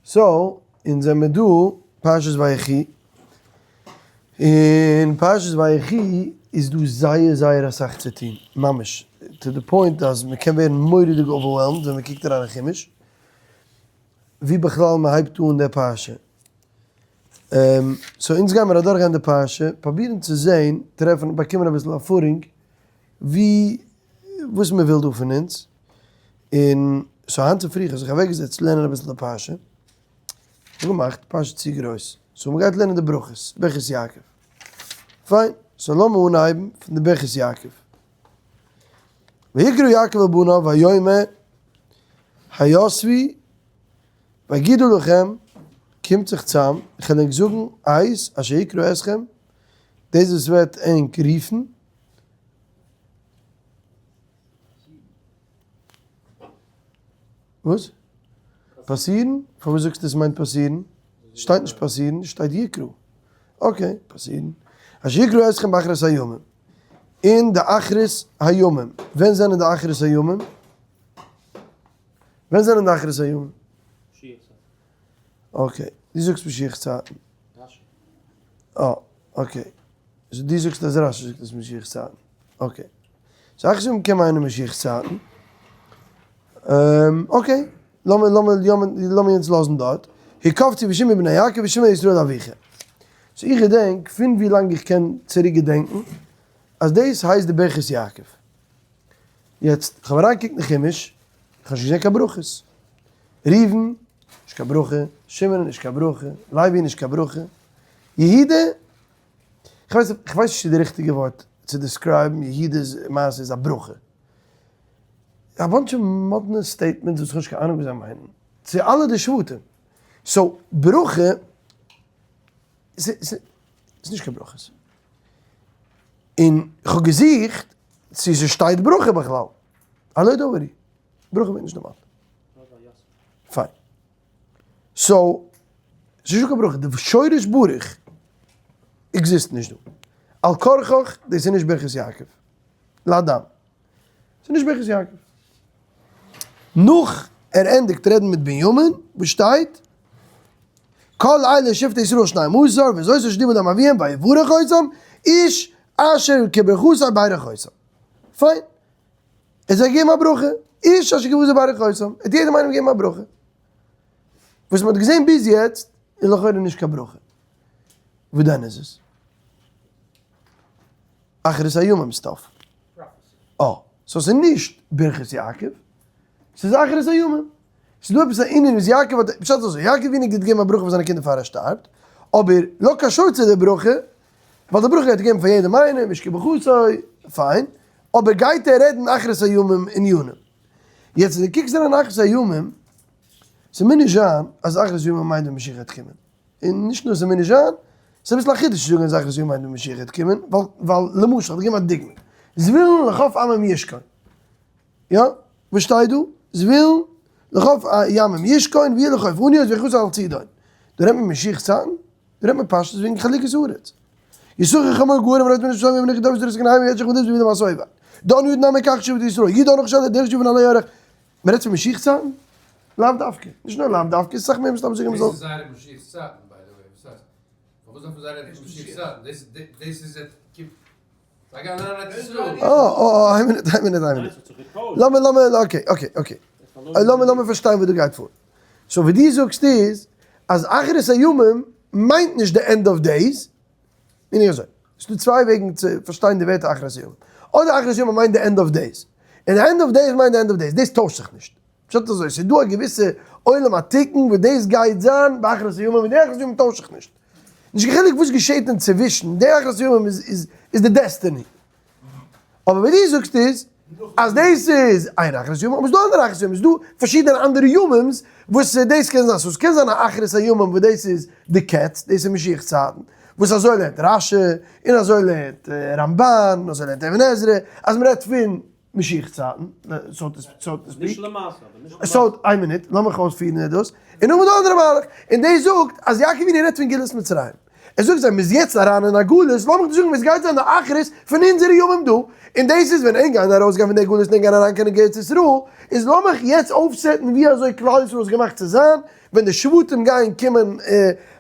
So, אונז זעמיר דא פרשת ויחי, אין פרשת ויחי איז דא זייער זייער אסאך צו טון, ממש to the point אז מען קען ווערן מורא'דיג overwhelmed ווען מען קוקט אריין אין חומש, ווי בכלל מען הייבט אן די פרשה. So אונז גיימיר אדורכגיין די פרשה, פרובירן צו זען, טרעפן, באקומען אביסל ערפארונג ווי וואס מען וויל דא פון אונז, און so היינט צופרי איך האב זיך אוועקגעזעצט לערנען אביסל די פרשה, כ'האב געמאכט פרשה צו גרויס, so מ'גייט לערנען די ברכות, ברכת יעקב. פיין, so לאמיר אנהייבן פון די ברכת יעקב. ויקרא יעקב אל בניו ויאמר היסבו ואגידה לכם, קומט זיך צאם, איך וועל ענק זאגן את אשר יקרא אתכם, דאס וואס וועט ענק רופן. וואס? פאסירן? פארוואס זאגסטו עס מיינט פאסירן? שטייט נישט פאסירן, שטייט יקרא. Okay, פאסירן. אשר יקרא אתכם באחרית הימים. אין די אחרית הימים. ווען זענען די אחרית הימים? ווען זענען די אחרית הימים? Okay, דו זאגסט משיח צייטן. אה, okay. דו זאגסט אז רשי זאגט אז משיח צייטן. Okay. So אחרית הימים קען מיינען משיח צייטן. Okay, לאמיר לאמיר לאמיר אונז לאזן דארט. הקבצו ושמעו בני יעקב ושמע ישראל אביכם. So איך געדענק פון ווי לאנג איך קען צוריק געדענקן אז דאס הייסט די ברכת יעקב. יעצט, כ'האב אריינגעקוקט אין חומש, כ'האב נישט געזען קיין ברכות. ראובן, נישט קיין ברכה, שמעון, נישט קיין ברכה, לוי, נישט קיין ברכה, יהודה, כ'ווייס כ'ווייס נישט צו די ריכטיגע ווארט צו describe ן יהודה'ס מעשה איז א ברכה. א bunch of מאדנע statements וואס כ'האב נישט קיין אהנונג וואס זיי מיינען. צו אלע די שבטים. So ברכה ס'איז נישט קיין ברכות. און כ'האב געזוכט צו ס'שטייט ברכה בכלל. הלא דברי. ברכה ווערט נישט דערמאנט. פיין. So, ס'איז נישטא קיין ברכה. די שורש ברוך exist נישט דא. על כרחך, דאס איז נישט ברכת יעקב. לאדם. ס'איז נישט ברכת יעקב. נאך ער ענדיגט רעדן מיט בנימין, וואס שטייט? כל אלה שבטי ישראל שנים עשר, וזאת אשר דיבר להם אביהם ויברך אותם, איש אשר כברכתו ברך אותם. פיין. ער זאל געבן א ברכה, איש אשר כברכתו ברך אותם, ער האט יעדעם איינעם געגעבן א ברכה. וואס מען האט געזען ביז יעצט איז לכאורה נישט קיין ברכה. וואס דען איז עס? אחרית הימים stuff. אה, so ס'איז נישט ברכת יעקב, ס'איז אחרית הימים. ס'איז דא עפעס א ענין וואס יעקב האט, פשט איז אזוי, יעקב אבינו גייט געבן א ברכה פאר זיינע קינדער פאר ער שטארבט, אבער לא קשור צו די ברכה, ווייל די ברכה גייט ער געבן פאר יעדעם איינעם, איש כברכתו, פיין, אבער גייט ער רעדן אחרית הימים ענינים. יעצט אז דו קוקסט אריין אחרית הימים, ס'מוז נישט זיין אז אחרית הימים מיינט ווען משיח גייט קומען. און נישט נאר ס'מוז נישט זיין, ס'איז אביסל א חידוש צו זאגן אז אחרית הימים מיינט ווען משיח גייט קומען, ווייל ווייל למשל, כ'וועל געבן א דוגמא, זבולון לחוף עמים ישכון, יא? וואס שטייט דא? זבולון לחוף ימים ישכון ויהי לחוף אניות ויחוס על צידון. דא רעדט מען משיח צייטן? דא רעדט מען פשטות וועגן חלוקת הארץ. יששכר חמור גרם רויט מנשוא שלום יבנה כדור וסדרת כנען וישך מדות וידם הסובב. דן יוד נמי כך שבט ישראל ידון נח שלט דרך יבנה עלי אורח. מען רעדט פון משיח צייטן? לאו דווקא. נישט נאר לאו דווקא, ס'איז סאך מער מסתבר זאגן מ'זאל. דאס איז זייערע משיח צייטן by the way, וואס הייסט? פארוואס דארף מען זיי רעדן פון משיח צייטן? דאס דאס איז קומט זיי גייען אריין ארץ ישראל. אה אה אה איין מינוט איין מינוט איין מינוט. לאמיר לאמיר okay okay okay. לאמיר לאמיר פארשטיין וואס דא גייט פאר. So וואס דו זאגסט איז אז אחרית הימים מיינט נישט די end of days. נישט אזוי. ס'דא צוויי וועגן צו פארשטיין די ווערטער אחרית הימים. אדער אחרית הימים מיינט די end of days. און די end of days מיינט די end of days. דאס טוישט זיך נישט. פשט איז אזוי, ס'איז דא א געוויסע עולם התיקון וואס דאס גייט זיין באחרית הימים און די אחרית הימים טוישט זיך נישט. נישט קיין חילוק וואס געשעט אינצווישן, די אחרית הימים איז איז די destiny. אבער וואס דו זאגסט איז אז דאס איז איין אחרית ימים, אבער ס'איז דא אנדערע אחרית ימים, ס'איז דא פארשידענע אנדערע ימים'ס וואס דאס קען זיין, so ס'קען זיין א אחרית הימים וואס דאס איז די קץ, דאס איז משיח צייטן, וואס אזוי לערנט רשי, און אזוי לערנט רמבן, און אזוי לערנט אבן עזרא, אז מ'רעדט פון משיח צייטן, so to speak. נישט למעשה, אבער נישט למעשה. So, איין מינוט, לאמיך אויספירן דאס. און נאכדעם איז דא אנדערע מהלך, און דאס זאגט אז יעקב אבינו רעדט פון גלות מצרים. ער זאגט זיי, מ'איז יעצט אריין אין א גלות, לאמיך דיר זאגן וואס גייט זיין די אחרית פון אונזערע ימים דא, און דאס איז ווען ענק גייען ארויסגיין פון די גלות און ענק גייען אריינקומען אין ארץ ישראל, איז לאמיך יעצט אויפסעטן ווי אזוי כלל ישראל איז געמאכט צו זיין, ווען די שבטים גייען קומען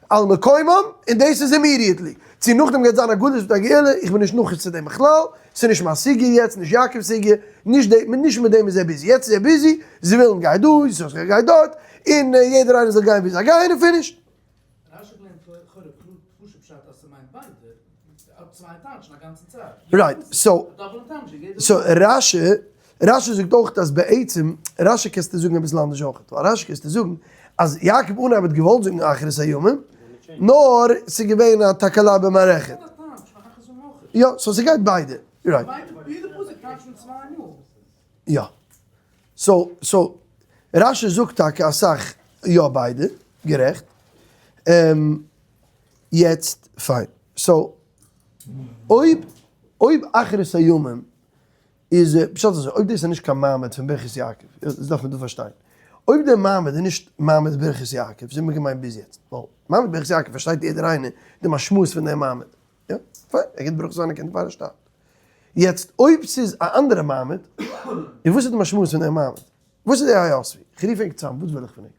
על מקומם, און דאס איז immediately. צו נאכדעם גייט זיין א גלות מיט א גאולה, איך בין נישט נחוץ צו דעם בכלל, ס'איז נישט מיין סוגיא יעצט, נישט יעקב'ס סוגיא, נישט די, נישט מיט דעם איז ער busy, יעצט איז ער busy, זבולון גייט דא, יששכר גייט דארט, און יעדער איינער זאל גיין ווי זיי גייען און finish. רשי לערנט לכאורה פשוט פשט אז ס'מיינט ביידע, צוויי טייטשן א גאנצע צייט. Right, so, so רשי, רשי זאגט אויך אז בעצם, רשי קענסטו זאגן אביסל אנדערש אויך, ווייל רשי קענסטו זאגן אז יעקב אנהייב האט געוואלט זאגן אחרית הימים, נאר ס'איז געווען א תקלה במערכת. יא, so ס'גייט ביידע, right. יא. So, so, רשי זאגט טאקע אסאך יא ביידע, גערעכט. יעצט, פיין. So, אויב, אויב אחרית הימים איז, פשט אזוי, אויב דאס איז נישט קיין מעמד פון ברכת יעקב, דאס דארף מען דא פארשטיין. אויב דער מעמד איז נישט מעמד ברכת יעקב, וואס האט מען געמיינט ביז יעצט? ווייל מעמד ברכת יעקב פארשטייט יעדער איינער די משמעות פון דעם מעמד. יא, פיין, ער גיבט ברכות זיינע קינדער פאר ער שטארבט. יעצט אויב ס'איז א אנדערע מעמד, איז וואס איז די משמעות פון דעם מעמד? וואס איז די האיאספי? איך רוף ענק צאם, וואס וויל איך פון ענק?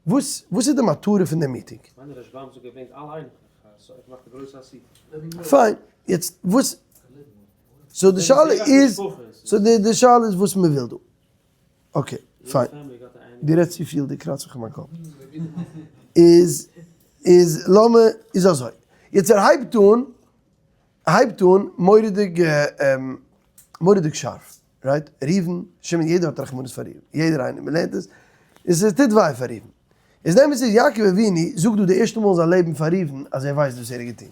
וואס וואס איז די מטרה פון דעם מיטינג? כ'מיין דער רשבם זאגט ער ברענגט אלע אייניקלעך, so ער מאכט א גרויסע אסיפה. פיין, יעצט וואס, so די שאלה איז, so די שאלה איז וואס מ'וויל דא. Okay, פיין. דו רעדסט צופיל, דו קראצט מיך אין מיין קאפ. איז, איז לאמיר, איז אזוי. יעצט ער הייבט אן, הייבט אן מורא'דיג, מורא'דיג שארף. Right? ראובן, שמעון, יעדער האט רחמנות פאר ראובן. יעדער איינער, מ'לערנט עס, און ס'טוט וויי פאר ראובן. איז דער אמת איז, יעקב אבינו זאגט דא די ערשטע מאל אין זיין לעבן פאר ראובן אז ער ווייסט וואס ער האט געטון.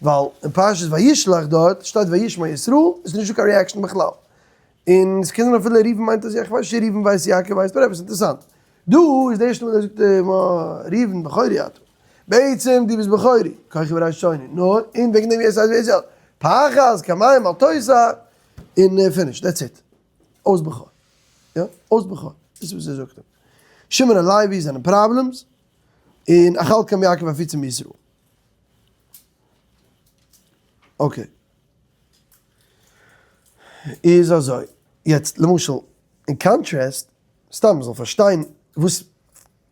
ווייל אין פרשת וישלח דארט שטייט וישמע ישראל, איז נישטא קיין reaction בכלל. און ס'קען זיין אפילו ראובן מיינט אז איך ווייס נישט צו ראובן ווייסט צו יעקב ווייסט, אבער עפעס אינטערעסאנט. דא איז די ערשטע מאל ער זאגט אים ראובן בכורי אתה. בעצם דו ביסט בכורי, כוחי וראש צאני, נאר און וועגן דעם יעצט אז פחז כמים אל תוסר, און finish, that's it. אויס בכור. יא, אויס בכור. דאס איז וואס ער זאגט אים. שמעון און לוי זענען problems, און אחלקם יעקב הפיצם בישראל. Okay. איז אזוי, יעצט למשל אין contrast, סתם מ'זאל פארשטיין וואס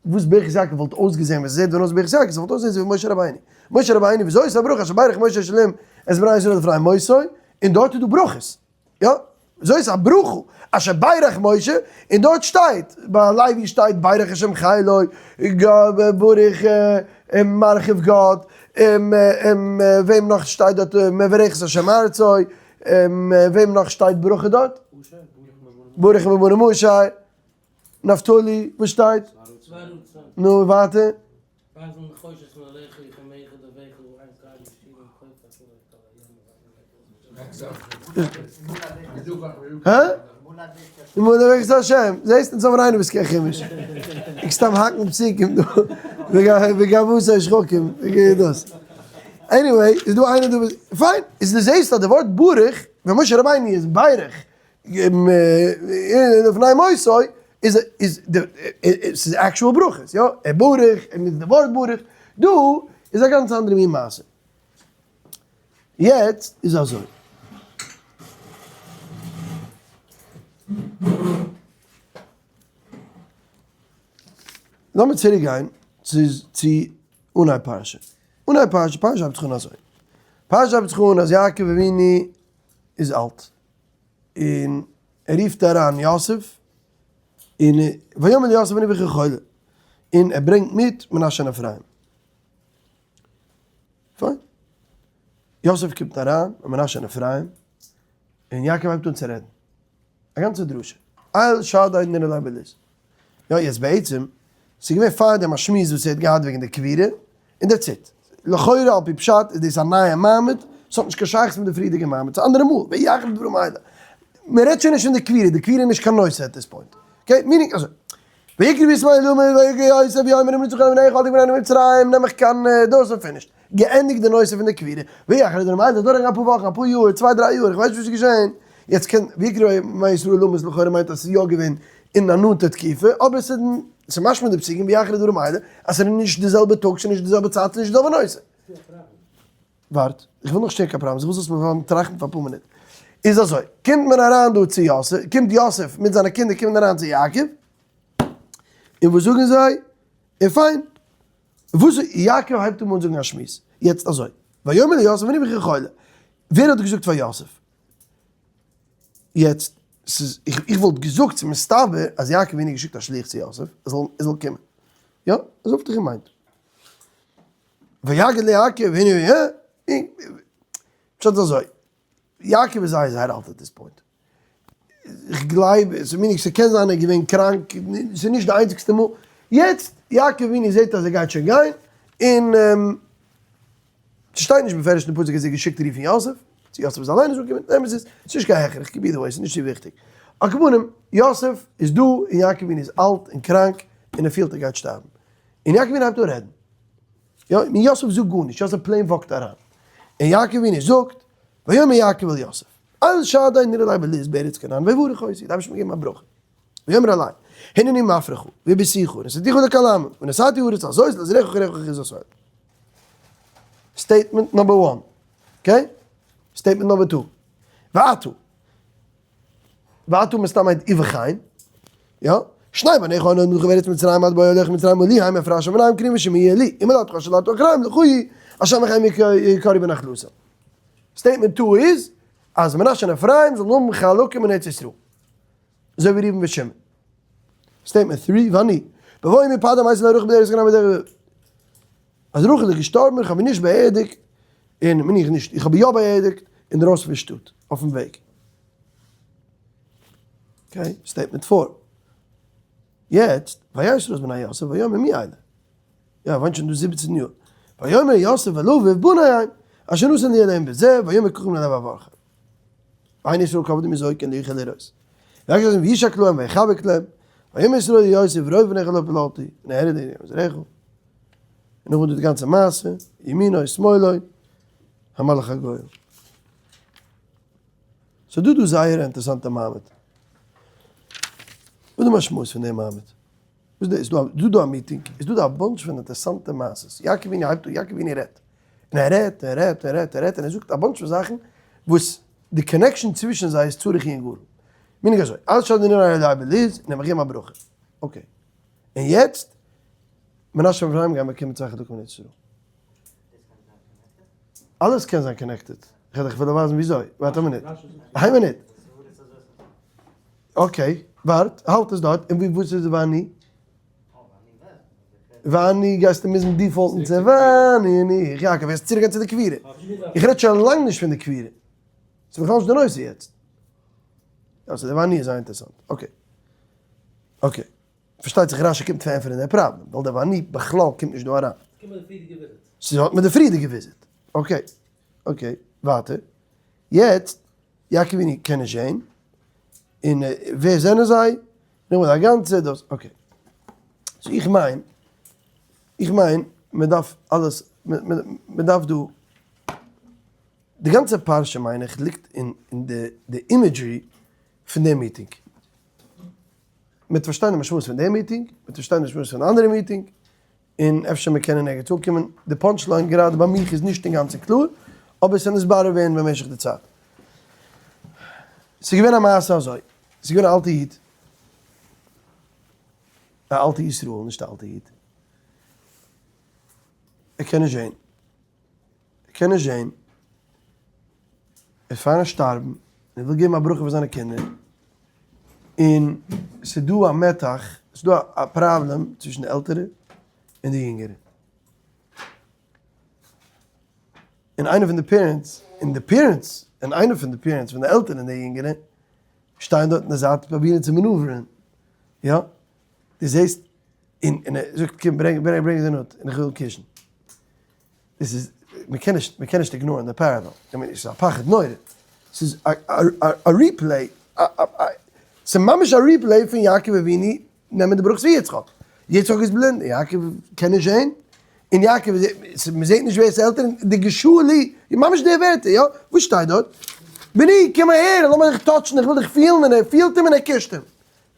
וואס ברכת יעקב וואלט אויסגעזען ווען ס'זעט ווען אויס ברכת יעקב, ס'וואלט אויסגעזען אזוי ווי משה רבינו. משה רבינו וויאזוי איז א ברכה אשר ברך משה שלום את בני ישראל לפני מותו, און דארט איז דא ברכות. יא, וויאזוי איז א ברכה אשר ברך משה, און דארט שטייט, ביי לוי שטייט ברך השם חילו, ברוך מרחיב גד, וועם נאך שטייט דארט מברך את השם ארצו, וועם נאך שטייט ברכה דארט? ברוך מבנים אשר, נפתלי, וואס שטייט? נו ווייטער. הא? אמונה דבקות השם, זעסט אונז האבן איינער וואס קען חומש, איך סתם האקן פסוקים דא, וגבהות שחקים, דאס. Anyway, איז דא איינער דא וואס, פיין, איז דו זעסט אז די ווארט ברוך, ווען משה רבינו איז ברך לפני מותו, איז איז די ס'איז actual ברכות, יא, ער ברוך, ער נוצט די ווארט ברוך, דא איז א גאנץ אנדערע מין מעשה. יעצט איז אזוי. לאמיר צוריק גיין צו צו אנהייב פרשה. אנהייב פרשה, פרשה הייבט זיך אן אזוי. פרשה הייבט זיך אן אז יעקב אבינו איז אלט. און ער רופט אריין יוסף, און ויאמר ליוסף אני אביך חולה. און ער ברענגט מיט מנשה און אפרים. פיין. יוסף קומט אריין, און מנשה און אפרים, און יעקב הייבט אן צו רעדן. א גאנצע דרשה. אל שדי נראה לי בלוז. יא, יעצט בעצם, ס'איז געווען פאר דעם א שמועס וואס ער האט געהאט וועגן די קבירה, און that's it. לכאורה על פי פשט איז דאס א נייע מעמד, ס'האט נישט קיין שייכות מיט די פריערדיגע מעמד, ס'איז אנדערע מאל, ויחד דברים האלה. מ'רעדט שוין נישט פון די קבירה, די קבירה איז נישט קיין נושא at this point. Okay, meaning אזוי. ויקרבו ישמעאל און ויקרא יוסף ויאמר אם נצא חיים בניך אל תקברני במצרים, נעם איך קיין דאס און finished. געענדיגט די נושא פון די קבירה. ויחד דברים האלה, דורך אפאר וואכן, אפאר יאר, צוויי דריי יאר, איך ווייס נישט וואס איז געשען, יעצט קען ויקרבו ישראל למות לכאורה מיינט אז ס'איז יא געווען אין א נאנטע תקופה, אבער ס'איז משמע די פסוקים ויחר הדברים האלה אז ס'איז נישט די זעלבע טאג, ס'איז נישט די זעלבע צייט, ס'איז נישט די זעלבע נושא. ווארט, איך וויל נאך שטערן קיין פראבלעמס, איך וויל זאלסט מיר וועלן טראכטן פאר אפאר מינוט. איז אזוי, קומט מען אריין דא צו יוסף, קומט יוסף מיט זיינע קינדער קומען אריין צו יעקב, און וואס זאגן זיי? און פיין. וואס יעקב הייבט אן זאגן א שמועס. יעצט אזוי, ויאמר ליוסף הנה בנך חולה. ווער האט געזאגט פאר יוסף? יעצט, ס'איז, איך וואלט געזאגט ס'איז מסתבר אז יעקב אבינו האט געשיקט א שליח צו יוסף, ער זאל, ער זאל קומען. יא, אזוי וואלט איך געמיינט. ויגד ליעקב הנה פשט איז אזוי, יעקב איז זייער זייער אלט at this point. איך גלייב, עס איז מיניג, ס'קען זיין ער איז געווען קראנק, ס'איז נישט די איינציגסטע מאל. יעצט, יעקב אבינו זעט אז ער גייט שוין גיין, און ס'שטייט נישט בפירוש אין פסוק אז ער האט געשיקט רופן יוסף, צו יוסף איז אליין נישט אנגעקומען, אמת איז, ס'איז נישט קיין הכרח, either way, ס'איז נישט צו וויכטיג. על כל פנים, יוסף איז דא, און יעקב אבינו איז אלט און קראנק, און ער פילט ער גייט שטארבן. און יעקב אבינו הייבט אן רעדן. יא, און יוסף זאגט גארנישט, יוסף plain walk ט אריין. און יעקב אבינו זאגט, ויאמר יעקב אל יוסף, אל שדי נראה אלי בלוז בארץ כנען ויברך אותי, די אייבערשטער האט מיר געגעבן א ברכה. ויאמר אלי, הנני מפרך, והרביתיך, ונתתיך לכל העמים, ונתתי הארץ הזאת לזרעך אחריך אחוזת עולם. statement number one. Okay? Statement number two. ועתה. ועתה מסתם מיינט ובכן. יא? שני בניך הנולדים לך בארץ מצרים עד בואי אליך מצרימה לי הם הפרש ובניהם כרים ושמי לי. אם אלעדך אשר לא אחריהם לכו יהי השם החיים יקרי בנחלתם. Statement two איז אז מנשה און אפרים זאלן האבן חלקים אין ארץ ישראל. אזוי ווי ראובן ושמעון. Statement three, ואני, בבואי מפדן ארם אתן לרחל בארץ כנען בדרך אז רחל איז געשטארבן, איך האב איר נישט באערדיגט, און בין איך נישט, איך האב איר יא באערדיגט אינדרויסן פון שטאט, אויפן וועג. Okay, statement four. יעצט, וישאל את בני יוסף ויאמר מי אלה? יא, ער וואוינט שוין דא 17 יאר. ויאמר יוסף אל אביו בני הם, אשר נתן לי אלהים בזה, ויאמר קחם אלי ואברכם. ועיני ישראל כבדו מזו כן לא יוכל לראות. ויגש וישק להם ויחבק להם, ויאמר ישראל ליוסף רוב בניך לא פללתי, ונהרד אל מזרעך. און נאכדעם די גאנצע מעשה, ימינו שמאלו, המלאך הגואל. ס'איז דא דא זייער אינטערעסאנטע מעמד. וואס איז די משמעות פון דעם מעמד? וואס איז דא? איז דא דא א meeting? איז דא דא א bunch פון אינטערעסאנטע מעשות. יעקב אבינו הייבט אן, יעקב אבינו רעדט. און ער רעדט, ער רעדט, ער רעדט, ער רעדט, און ער זאגט א bunch פון זאכן וואס די connection צווישן זיי איז צריך עיון גדול. מיניג אזוי, אל שדי נראה אלי בלוז, און ער מאכט אים א ברכה. Okay. און יעצט, מנשה און אפרים גייען באקומען צוויי חלקים אין ארץ ישראל. אלעס קען זיין connected. איך וועל דיך אפילו ווייזן וויאזוי. ווארט א מינוט. איין מינוט. Okay, ווארט, האלט עס דארט. און וואס איז ואני? ואני גייסטו מוזן default ן צו ואני און איך. יעקב, וועסט צוריק גיין צו די קבורה. איך רעד שוין לאנג נישט פון די קבורה. ס'איז בכלל נישט די נושא יעצט. יא, so די ואני איז זייער אינטערעסאנט. Okay. Okay. פארשטייט זיך רשי קומט פארענטפערן די פראבלעם, ווייל דער ואני בכלל קומט נישט דא אריין. ס'קומט מיט די פריערדיגע visit. ס'האט מיט די פריערדיגע visit. Okay. Okay. ווייטער. יעצט, יעקב אבינו קען נישט זעהן. און ווער זענען זיי? נאכדעם א גאנצע דאס. Okay. So איך מיין, איך מיין מען דארף אלעס, מען דארף דא, די גאנצע פרשה מיין איך ליגט אין די imagery פון די meeting. מען וועט פארשטיין די משמעות פון די meeting, מען וועט פארשטיין די משמעות פון די אנדערע meeting, און אפשר מיר קענען ערגעץ אנקומען. די punch line גראדע ביי מיך איז נישט אינגאנצן קלאר, אבער עס וועט נתברר ווערן במשך די צייט. ס'איז געווען א מעשה אזוי, ס'איז געווען א אלטע איד, א אלטע ישראל, נישט א אלטע איד, ער קען נישט זען, ער קען נישט זען, ער איז פארן שטארבן, ער וויל געבן א ברכה פאר זיינע קינדער, און ס'איז דא א מתח, ס'איז דא א פראבלעם צווישן די עלטערע און די יונגערע. און איינער פון די parents, און די parents, און איינער פון די parents פון די עלטערע און די יונגערע, שטייען דארט אין די זייט פרובירן צו מאנעווערן, יא, דו זעסט, און און ער זאגט קום ברענג ברענג ברענג די note, און איך וויל קישן. דאס איז, מען קען נישט, מען קען נישט ignore ן די parallel. איך מיין, עס איז א פחד נורא. ס'איז א א replay, א א ס'איז ממש א replay פון יעקב אבינו נעמען די ברכות פון יצחק. יצחק איז בלינד, יעקב קען נישט זען, און יעקב, מען זעט נישט ווער עס איז עלטער, און די גשו לי, ממש די ווערטער, יא? וואס שטייט דארט? בני, קום אהער, לאמיר דיך touch ן, איך וויל דיך פילן, און ער פילט אים און ער קישט אים.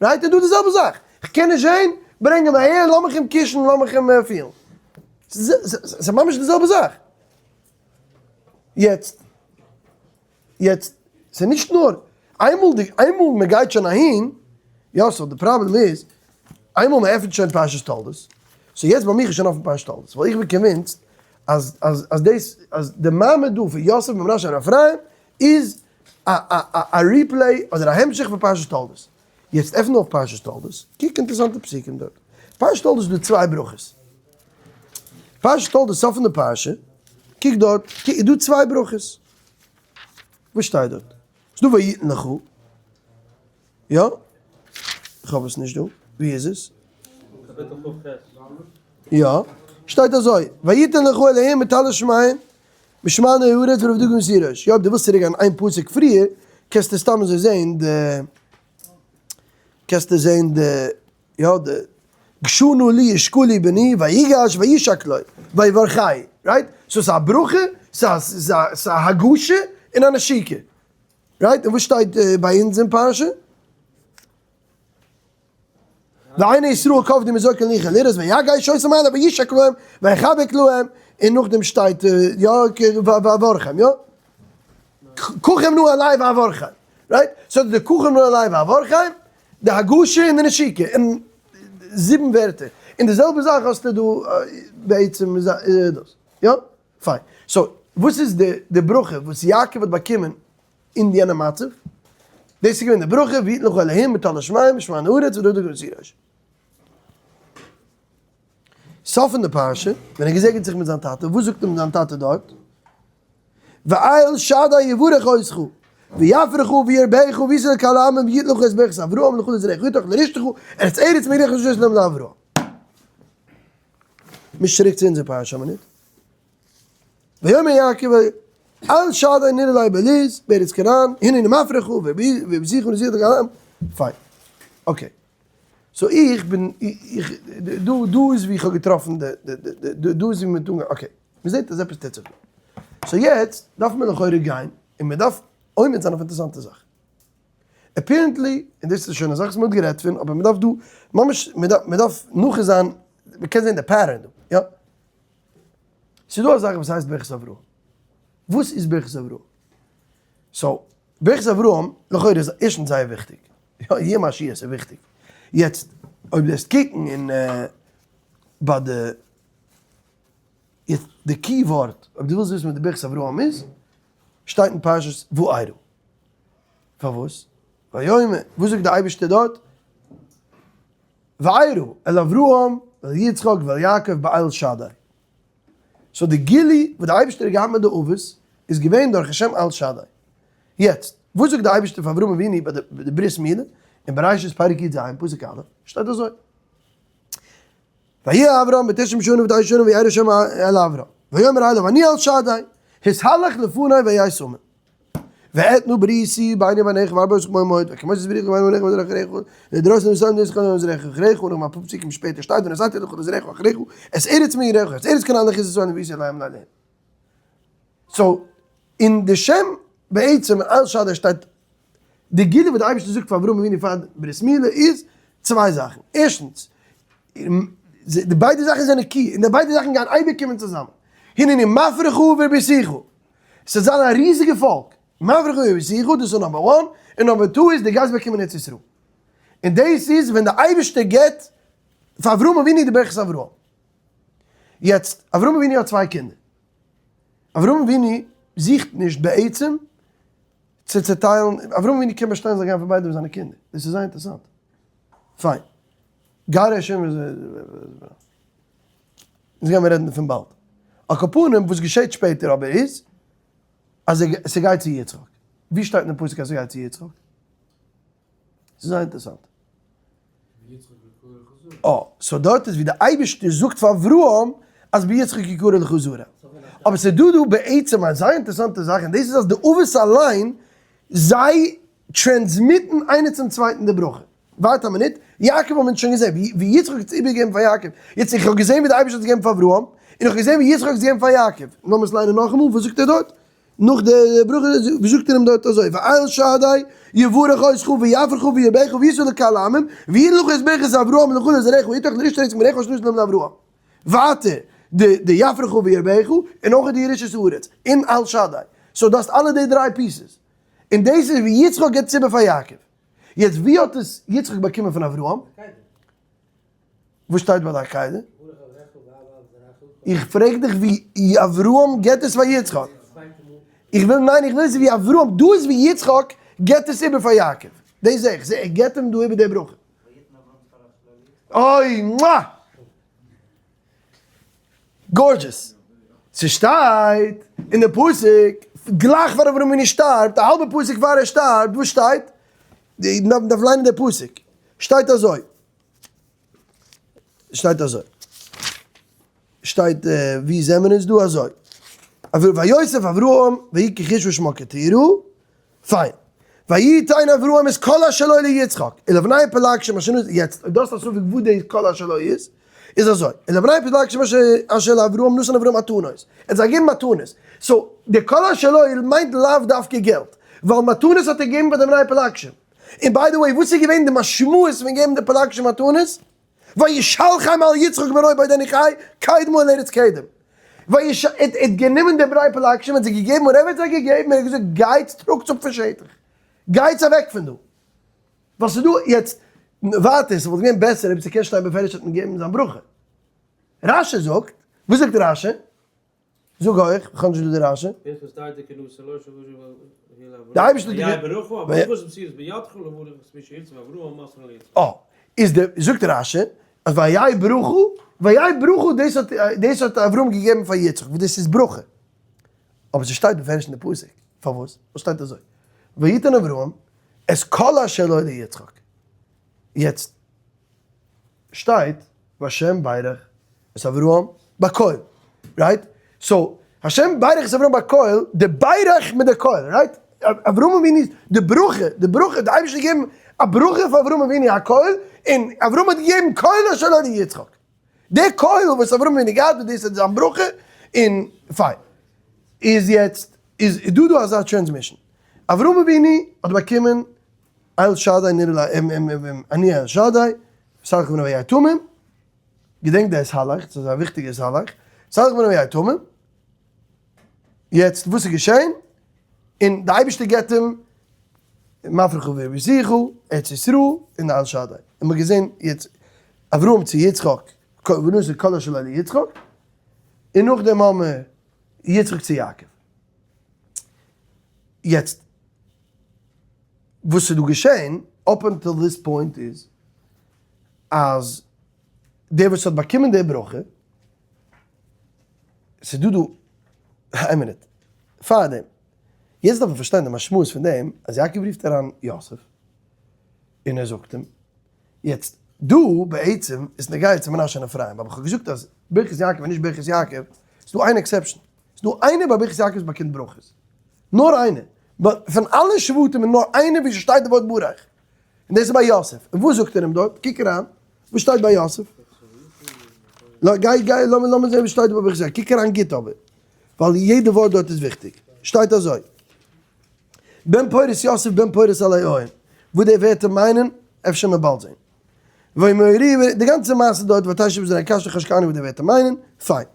Right? איז דא די זעלבע זאך. איך קען נישט זען, ברענג אים אהער, לאמיך אים קישן, לאמיך אים פילן. ס'איז ממש די זעלבע זאך. יעצט, יעצט, ס'איז נישט נאר, איינמאל די, איינמאל מען גייט שוין אהין, יא, so די פראבלעם איז, איינמאל מען עפנט שוין פרשת תולדות, So יעצט ביי מיך איז שוין אפן פרשת תולדות, ווייל איך בין convinced אז אז אז דאס אז די מעמד דא פון יוסף מיט מנשה און אפרים איז א א א א replay אדער א המשך פון פרשת תולדות. יעצט עפן אויף פרשת תולדות, קוק אינטערעסאנטע פסוקים דארט. פרשת תולדות איז דא צוויי ברכות. פרשת תולדות סוף פון די פרשה, קוק דארט, איז דא צוויי ברכות. וואס שטייט דארט? ס'דא ויתן לך, יא? איך האב עס נישט דא, ווי איז עס? יא, שטייט אזוי, ויתן לך אלהים מטל השמים, משמני הארץ ורוב דגן ותירוש. יא, אויב דו ווילסט צוריק גיין איין פסוק פריער, קענסטו סתם אזוי זען די, קענסטו זען די, יא, די, גשה נא לי ושקלי בני, ויגש וישק לו, ויברכהו, right? So ס'איז א ברכה, ס'איז א הגשה און א נשיקה. Right? און וואס שטייט ביי אונז אין פרשה? ועיני ישראל כבדו מזוקן ליחה לראות ויגש אותם אליו וישק להם ויחבק להם, און נאכדעם שטייט יא ואברכם יא? קחם נא אלי ואברכם, right? So די קחם נא אלי ואברכם, די הגשה און די נשיקה, און זיבן ווערטער, און די זעלבע זאך האסטו דא בעצם דאס, יא? פיין. So וואס איז די ברכה וואס יעקב האט באקומען אין יענע מצב? דאס איז געווען די ברכה ויתן לך אלהים מטל השמים משמני הארץ ורוב דגן ותירוש. סוף פון די פרשה, ווען ער געזעגנט זיך מיט זיין טאטע, וואס זאגט אים זיין טאטע דארט? ואל שדי יברך אותך, ויפרך וירבך וישא לקהל העמים ויתן לך את ברכת אברהם לך לזרעך איתך לרשתך ארץ ארץ מריח ושש להם לאברהם. מיש צוריק צו אונזער פרשה א מינוט. ויאמר יעקב אל שדי נראה לי בלוז בארץ כנען הנה נמפרך ובזיך ונזיך דגלם. פיין. Okay. So איך בין איך דא דא איז ווי איך האב געטראפן די די די דא איז ווי מען טוט okay. מען זעט אז עפעס טוט זיך דא. So יעצט דארף מען לכאורה גיין און מען דארף עומד זיין אויף אינטערעסאנטע זאך. Apparently, און דאס איז שוין א זאך וואס מען האט גערעדט פון, אבער מען דארף דא ממש, מען דארף מען דארף נאך זיין, מען קען זען די pattern דא, יא. ס'איז דא א זאך וואס הייסט ברכת אברהם. וואס איז ברכת אברהם? So, ברכת אברהם, לכאורה איז ערשטנס זייער וויכטיג. יא, יהיה מה שיהיה, ס'איז וויכטיג. יעצט, אויב דו וועסט קוקן אין ביי די, יעצט די key ווארט, אויב דו ווילסט וויסן וואס די ברכת אברהם איז, שטייט אין פרשת וארא. פארוואס? ויאמר, וואס זאגט די אייבערשטער דארט? וארא אל אברהם ואל יצחק ואל יעקב באל שדי. So די גילוי וואס די אייבערשטער האט געהאט מיט די אבות איז געווען דורך השם אל שדי. יעצט, וואס זאגט די אייבערשטער פאר אברהם אבינו ביי די ברית מילה, אין בראשית פרק י ז פסוק א', שטייט אזוי. ויהי אברהם בתשעים שנה ותשע שנה וירא השם אל אברהם ויאמר אליו אני אל שדי התהלך לפני והיה תמים ואתנה בריתי ביני וביניך והרבה אותך מאוד מאוד והקמותי את בריתי ביני וביניך ולזרעך אחריך לדורות נשאם נשאם לזרעך אחריך און נאך אפאר פסוקים שפעטער שטייט ונתתי לך ולזרעך אחריך את ארץ מגוריך את ארץ כנען לך את ישראל אליהם לילה. So אין די שם בעצם אין אל שדי שטייט די גילוי וואס די אייבערשטער זאגט פאר אברהם אבינו פאר ברית מילה איז צוויי זאכן, ערשטנס, די ביידע זאכן זענען key, און די ביידע זאכן גייען אייביג קומען צוזאמען, הנני מפרך והרביתיך, עס וועט זיין א ריזיגע פאלק, מפרך והרביתיך, דאס איז number one, און number two איז די גייסט באקומען ארץ ישראל. און דאס איז ווען די אייבערשטער געבט פאר אברהם אבינו די ברכת אברהם. יעצט, אברהם אבינו האט צוויי קינדער. אברהם אבינו זוכט נישט בעצם צו צעטיילן, אברהם אבינו קען באשטיין זאל גיין פאר ביידע זיינע קינדער, דאס איז זייער אינטערעסאנט. פיין. גר השם איז אונז גיימיר רעדן דערפון באלד. על כל פנים וואס געשעט שפעטער אבער איז אז ס'גייט צו יצחק. ווי שטייט אין די פסוק אז ס'גייט צו יצחק? ס'איז זייער אינטערעסאנט. אה, so דארט איז ווי די אייבערשטער זאגט פאר אברהם אז ביצחק יקרא לך זרע. אבער ס'איז דא דא בעצם א זייער אינטערעסאנטע זאך, און דאס איז אז די אבות אליין, זיי transmit ן איינער צום צווייטן די ברכה. ווארט א מינוט, יעקב האבן אונז שוין געזען ווי יצחק האט עס איבערגעגעבן פאר יעקב. יעצט איך האב געזען ווי די אייבערשטער האט עס געגעבן פאר אברהם, און איך האב געזען ווי יצחק האט עס געגעבן פאר יעקב. לאמיר עס ליינען נאכאמאל, וואס זאגט ער דארט? נאך די ברכה ווי זאגט ער אים דארט אזוי ואל שדי יברך אותך ויפרך וירבך וישא לקהל העמים ויתן לך את ברכת אברהם לך ולזרעך איתך לרשת ארץ מגוריך אשר נתן להם לאברהם ווייטער די די יפרך וירבך און אויך די ירושת הארץ און אל שדי so דו האסט אלע די דריי pieces און דאס איז ווי יצחק גיבט עס איבער פאר יעקב יעצט ווי האט עס יצחק באקומען פון אברהם? וואס שטייט ביי די עקידה? איך פרעג דיך ווי אברהם געבט עס פאר יצחק. איך וויל, ניין, איך וויל עס ווי אברהם, דא איז ווי יצחק געבט עס איבער פאר יעקב. דאס זע איך, זע ער געבט אים דא איבער די ברכה. אוי, מואה! Gorgeous! ס'שטייט אין די פסוק, גלייך פאר אברהם אבינו שטארבט, א האלבע פסוק פאר ער שטארבט, וואס שטייט? מ'דארף ליינען די פסוק. שטייט אזוי. שטייט אזוי. שטייט ווי זעמער אונז דא אזוי. ויוסף אברהם ויקח איש ושמו קטורה. פיין. ויתן אברהם את כל אשר לו ליצחק, ולבני פלגשים אשר נתן, יעצט אויב דו האסט א ספק וואס די כל אשר לו איז, איז אזוי, ולבני פלגשים אשר לאברהם נתן אברהם מתנות, ער האט זיי געגעבן מתנות, so די כל אשר לו מיינט לאו דווקא געלט, ווייל מתנות האט ער געגעבן פאר די בני פלגשים, און by the way וואס איז געווען די משמעות פון געבן די פלגשים מתנות? וישלחם על יצחק בנו בעודנו חי, קדמה אל ארץ קדם. ויש, ער האט גענומען די בני פלגשים און זיי געגעבן, און ער האט זיי געגעבן, ער האט געזאגט, גייטס טראגטס אפ פון שטח, גייטס אוועק פון דא. ווייל ס'איז דא, יעצט, ווייטער, ס'וואלט געווען בעסער אויב ס'קען שטיין בפירוש האט מען געגעבן זיין ברכה. רשי זאגט, וואס זאגט רשי? זאג הויך, איך האב נישט דא די רשי. די אייבערשטער האט אה, איז די, זאגט רשי, אז והיה ברכה, והיה ברכה דאס האט, דאס האט אברהם געגעבן פאר יצחק, וואס דאס איז ברכה. אבער ס'שטייט בפירוש אין די פסוק, פארוואס? וואס שטייט אזוי? ויתן אברהם את כל אשר לו ליצחק. יעצט שטייט והשם ברך את אברהם בכל, right? So השם ברך את אברהם בכל, די ברך מיט די כל, right? אברהם אבינו איז די ברכה, די ברכה, די אייבערשטער האט געגעבן א ברכה פאר אברהם אבינו הכל, און אברהם האט געגעבן כל אשר לו ליצחק. די כל וואס אברהם אבינו האט געהאט, דאס איז זיין ברכה, און פיין. איז יעצט, איז דא דא אזא transmission. אברהם אבינו האט באקומען אל שדי נראה ל אני אל שדי, סלח בני היתומים, געדענק די התהלך, ס'איז א וויכטיגע התהלך, סלח בני היתומים, יעצט וואס איז געשען? און די אייבערשטער געבט אים מפריך וביזיכו, ארץ ישראל און אל שדי, און מ'האט געזען יעצט אברהם צו יצחק, ונשא כל אשר לו ליצחק, און נאכדעם האמער יצחק צו יעקב. יעצט וואס איז דא געשען up until this point איז אז דער וואס האט באקומען די ברכה, ס'איז דא דא, איין מינוט, פארדעם, יעצט דארף מען פארשטיין די משמעות פון דעם אז יעקב רופט אריין יוסף און ער זאגט אים, יעצט דא בעצם איז נוגע צו מנשה און אפרים, אבער כ'האב געזאגט אז ברכת יעקב און נישט ברכת יעקב, ס'איז דא איין exception, ס'איז דא איינער ביי ברכת יעקב וואס באקומט ברכות, נאר איינער, פון אלע שבטים איז נאר איינער ווי ס'שטייט די ווארט ברך, און דאס איז ביי יוסף, און וואס זאגט ער אים דארט, קוק אריין, וואס שטייט ביי יוסף? גיי גיי לאמיר לאמיר זען וואס שטייט דא ביי ברכת יעקב, קוק אריין גוט אבער, ווייל יעדע ווארט דארט איז וויכטיג, שטייט אזוי, בן פורת יוסף בן פורת עלי עין, וואס די ווערטער מיינען, אפשר מען באלד זען. וימהרו, די גאנצע מעשה דארט, ותשב זרע קשת חשקני וואס די ווערטער מיינען, פיין.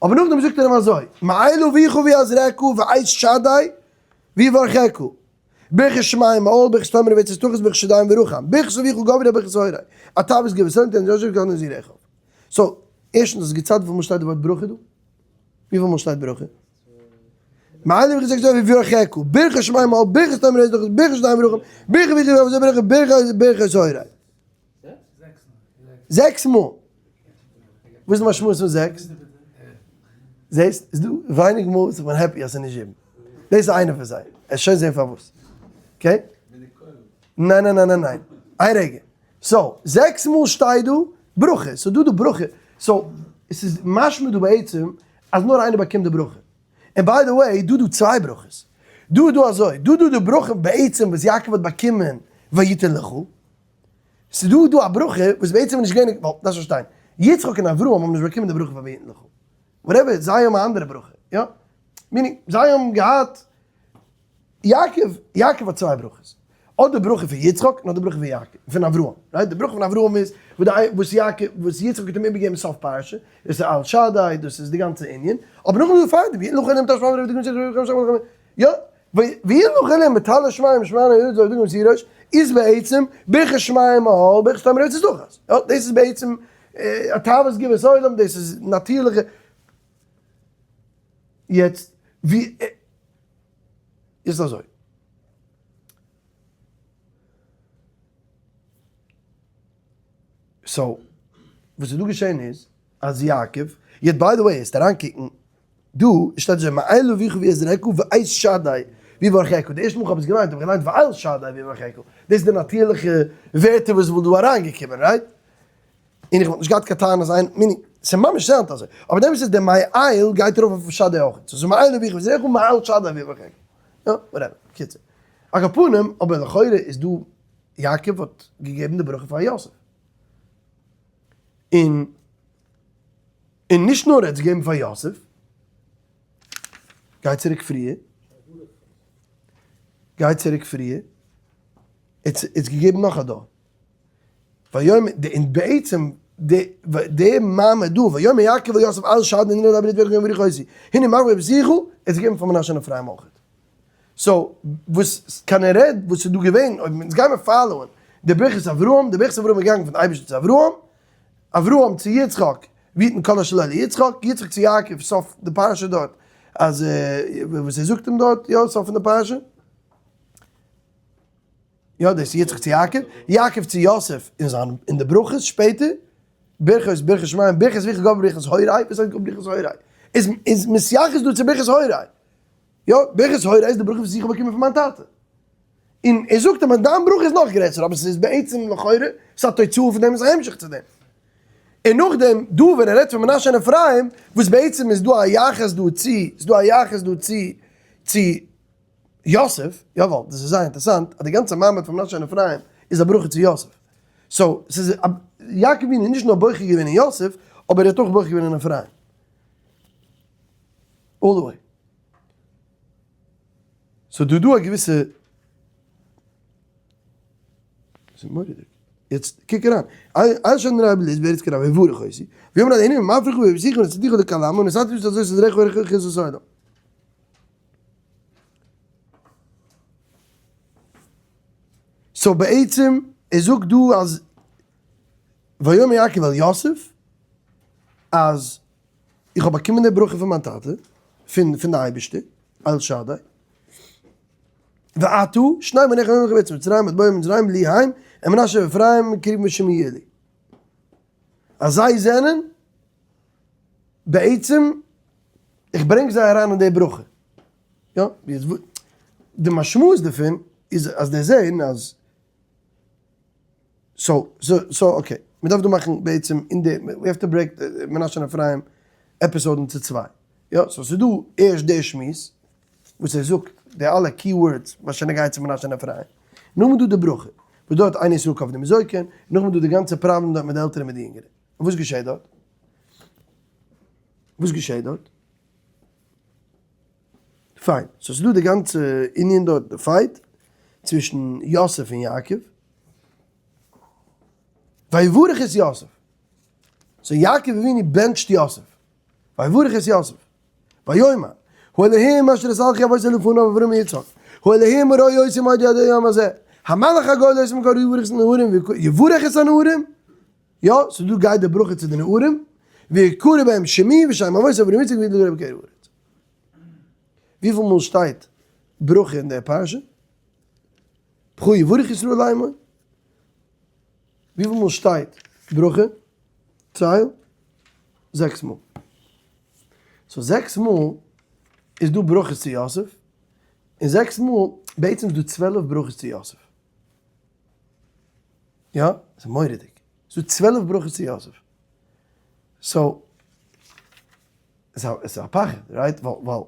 אבער נאכדעם זאגט ער אים אזוי, מאל אביך ויעזרך ואל שדי ויברכך, ברכת שמים מעול, ברכת תאמר ובצת תחת, ברכת שדיים ורחם, ברכת אביך גברי ברכת הורי, אתה בת גבעת תן יושב גן נזירך. so, ערשטנס איז געציילט וויפיל מאל שטייט די ווארט ברכה דא? וויפיל מאל שטייט ברכה? מאל אביך זאגט אזוי ויברכך, ברכת שמים מעול, ברכת תאמר ובצת תחת, ברכת שדיים ורחם, ברכת אביך גברי ברכת ברכת הורי. זעקס מאל. וואס איז די משמעות פון זעקס? זעסט? איז דא ווייניג מאל וואס איך בין happy אז ס'איז נישט זיבן. דאס איז איינע פון זיי. עס שוין זען פארוואס. Okay? ניין ניין ניין ניין ניין. איין רגע. So, זעקס מאל שטייט דא ברכה. ס'איז דא די ברכה. So, עס איז משמע דא בעצם אז נאר איינער באקומט די ברכה. און by the way, דא דא צוויי ברכות. דא איז דא אזוי, דא דא די ברכה בעצם וואס יעקב האט באקומען ויתן לך. ס'איז דא דא א ברכה וואס בעצם איז נישט געווען, ווייל דארפסט פארשטיין, יצחק און אברהם האבן נישט באקומען די ברכה פון ויתן לך, whatever, זיי האבן א אנדערע ברכה, יא? meaning, זיי האבן געהאט, יעקב, יעקב האט צוויי ברכות, אדער ברכה פון יצחק און אדער ברכה פון יעקב, פון אברהם, right? די ברכה פון אברהם איז וואס די, וואס יעקב, וואס יצחק האט אים איבערגעגעבן סוף פרשה, דאס איז אל שדי, דאס איז די גאנצע ענין, אבער נאכדעם איז דא פאר דעם, ויתן לך אלהים תשמע יא? ויתן לך אלהים מטל השמים שמענה ארץ זו ודגן ותירוש איז בעצם ברכת שמים מעל ברכת תמר ארץ זכות. יא, דאס איז בעצם א תאוות גבעת עולם, דאס איז נאטירליכע. יעצט ווי איז אזוי. So וואס איז דא געשען איז אז יעקב, יעצט by the way העסט אריינקוקן דא שטייט אזוי מאל אביך ויעזרך ואת שדי ויברכך, די ערשטע מאל כ'האב עס געליינט האב איך געליינט ואל שדי ויברכך, דאס איז די נאטירליכע ווערטער וואס וואלט דא אריינגעקומען, right? און איך וואלט נישט געהאט קיין טענות איין מינוט, ס'איז ממש sound אזוי, אבער דעמאלטס איז די מאל גייט ארויף אויף שדי אויך, ס'איז מאל אביך ויעזרך ומאל שדי ויברכך, יא, whatever, בקיצור. על כל פנים, אבער לכאורה איז דא יעקב האט געגעבן די ברכה פאר יוסף. און און נישט נאר ער האט עס געגעבן פאר יוסף, גיי צוריק פריער, גיי צוריק פריער, ער האט עס געגעבן נאך א דור. ויאמר, און בעצם די די מעמד דא, ויאמר יעקב אל יוסף אל שדי נראה לברית ויחי יאמר יחוסי, הנה מרבה בשיחו, ער האט עס געגעבן פאר מנשה און אפרים אויך. so וואס כנראה וואס איז דא געווען, אויב אונז גיימער follow ען די ברכת אברהם, די ברכת אברהם איז געגאנגען פון אייבערשטן צו אברהם, אברהם צו יצחק, ויתן כל אשר לו ליצחק, יצחק צו יעקב, סוף די פרשה דארט, אז וואס ער זאגט אים דארט, יא, סוף פון די פרשה. יא, דאס איז יצחק צו יעקב, יעקב צו יוסף אין זיין אין די ברכות שפעטער, ברכות ברכת שמים, ברכת ויחי גבר ברכת הוריי, וואס הייסט ברכת הוריי? איז איז מתייחס דא צו ברכת הוריי. יא, ברכת הוריי איז די ברכה וואס איך האב באקומען פון מיין טאטע. און ער זאגט אים אז דיין ברכה איז נאך גרעסער, אבער ס'איז בעצם לכאורה, ס'איז א תוצאה פון דעם, ס'איז א המשך צו דעם. און נאכדעם דא ווען ער רעדט פון מנשה און אפרים, וואס בעצם איז דא א יחס דא צו, ס'איז דא א יחס דא צו, צו יוסף, יא ווייל דאס איז זייער אינטערעסאנט אז די גאנצע מעמד פון מנשה און אפרים איז א ברכה צו יוסף. so, ס'איז א, יעקב אבינו איז נישט נאר בוחר געווען אין יוסף, אבער ער האט אויך בוחר געווען אין אפרים. All the way. So דא דא א געוויסע ס'איז מורא'דיג. יעצט קוק אריין. אל שדני רבי ליז בארץ כנען ויברך אותי. ויאמר אדוני מפריך ויבזיך ונתתיך לקל עמו ונתתי את הזאת את זרעך וארך את העולם. So בעצם ער זאגט דא אז ויאמר יעקב אל יוסף אז איך האב באקומען די ברכה פון מיין טאטע, פון פון די אייבערשטער, אל שדי, ועתה, שני בניך הולכים בארץ מצרים, עד בואי מצרים לי הם, און מנשה ואפרים כרובים ושמי יהיו לי. אז זיי זענען בעצם, איך ברענג זיי אריין אין די ברכה. יא, די משמעות דערפון איז אז די זעהן אז so, so, so okay, מען דארף דא מאכן בעצם אין די, we have to break מנשה און אפרים episode into צוויי. יא, so ס'איז דא ערשט די שמועס וואס ער זאגט די אלע key words וואס שוין נוגע צו מנשה און אפרים. נאכדעם איז דא די ברכה וואס דארט אין ישראל כובדין מזוקן, נאכדעם איז דא די גאנצע פראבלעם דארט מיט די עלטערע מיט די יונגערע. און וואס געשעט דארט? וואס געשעט דארט? פיין, so ס'איז דא די גאנצע ענין דארט, די fight צווישן יוסף און יעקב, ויברך את יוסף, so יעקב אבינו בענטשט יוסף, ויברך את יוסף, ויאמר, האלהים אשר התהלכו אבותי לפניו אברהם ויצחק, האלהים הרואה אותי מעודי עד היום הזה, המלאך הגואל אותי מכל רע יברך את הנערים, יברך את הנערים, יא, ס'איז דא גייט די ברכה צו די נערים, ויקרא בהם שמי ושם אבותי אברהם ויצחק וידלו גורם בקרב הארץ. וויפיל מאל שטייט ברכה אין דער פרשה? בך יברך ישראל לאמור. וויפיל מאל שטייט ברכה? צייל. זעקס מאל. so זעקס מאל איז דא ברכות צו יוסף, און זעקס מאל, בעצם איז דא 12 ברכות צו יוסף. יא, ס'איז מורא'דיג. ס'איז דא 12 ברכות צו יוסף. so, ס'איז א פחד, right? ווייל,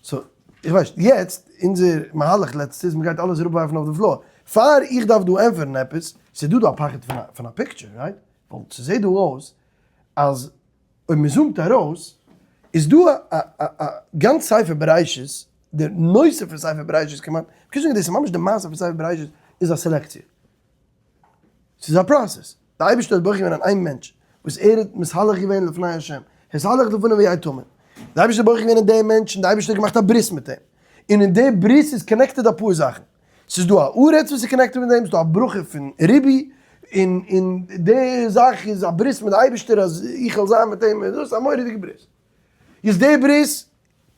so, איך ווייס נישט, יעצט, אונזער מהלך לעצטע איז מ'גייט אלעס אראפווארפן אויף די floor. פאר איך דארף דא ענטפערן עפעס, ס'איז דא דא א פחד פון א picture, right? ווייל ס'זעט דא אויס אז אויב מ' zoom ט ארויס, איז דא א גאנץ ספר בראשית, דער נושא פון ספר בראשית כמעט, מ'קען זאגן דאס איז ממש די מעשה פון ספר בראשית, איז א סעלעקציע. ס'איז א process. דער אייבערשטער האט בוחר געווען אין איין מענטש, וואס ער האט מתהלך געווען לפני השם, התהלך לפניו והיה תמים. דער אייבערשטער האט בוחר געווען אין דעם מענטש, און דער אייבערשטער האט געמאכט א ברית מיט אים. און אין די ברית איז connected אפאר זאכן. ס'איז דא א ארץ וואס איז connected מיט דעם, ס'איז דא א ברכה פון ריבי, און און די זאך איז א ברית מיט די אייבערשטער אז איך וועל זיין מיט אים, און דאס איז א מורא'דיגע ברית. איז די ברית,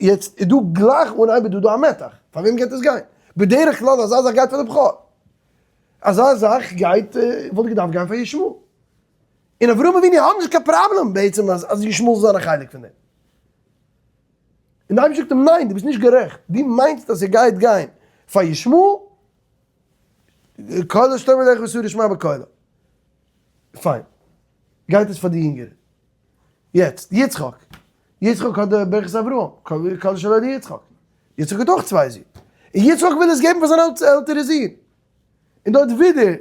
יעצט איז דא גלייך אנהייב איז דא דא א מתח, פאר וועם גייט עס גיין? בדרך כלל אזא זאך גייט פאר די בכור, אזא זאך גייט וואלט געדארפט גיין פאר ישמעאל, און אברהם אבינו האט נישט קיין פראבלעם בעצם אז אז ישמעאל זאל זיין א חלק פון דעם. און די אייבערשטער זאגט אים ניין דו ביסט נישט גערעכט, דו מיינסט אז ס'גייט גיין פאר ישמעאל, כל אשר תאמר אליך ושרה שמע בקולו. פיין. גייט עס פאר די יונגערע. יעצט, יצחק. יצחק האט די ברכת אברהם, כל אשר לו ליצחק. יצחק האט אויך צוויי זין. און יצחק וויל עס געבן פאר זיין עלטערע זון. און דארט ווידער,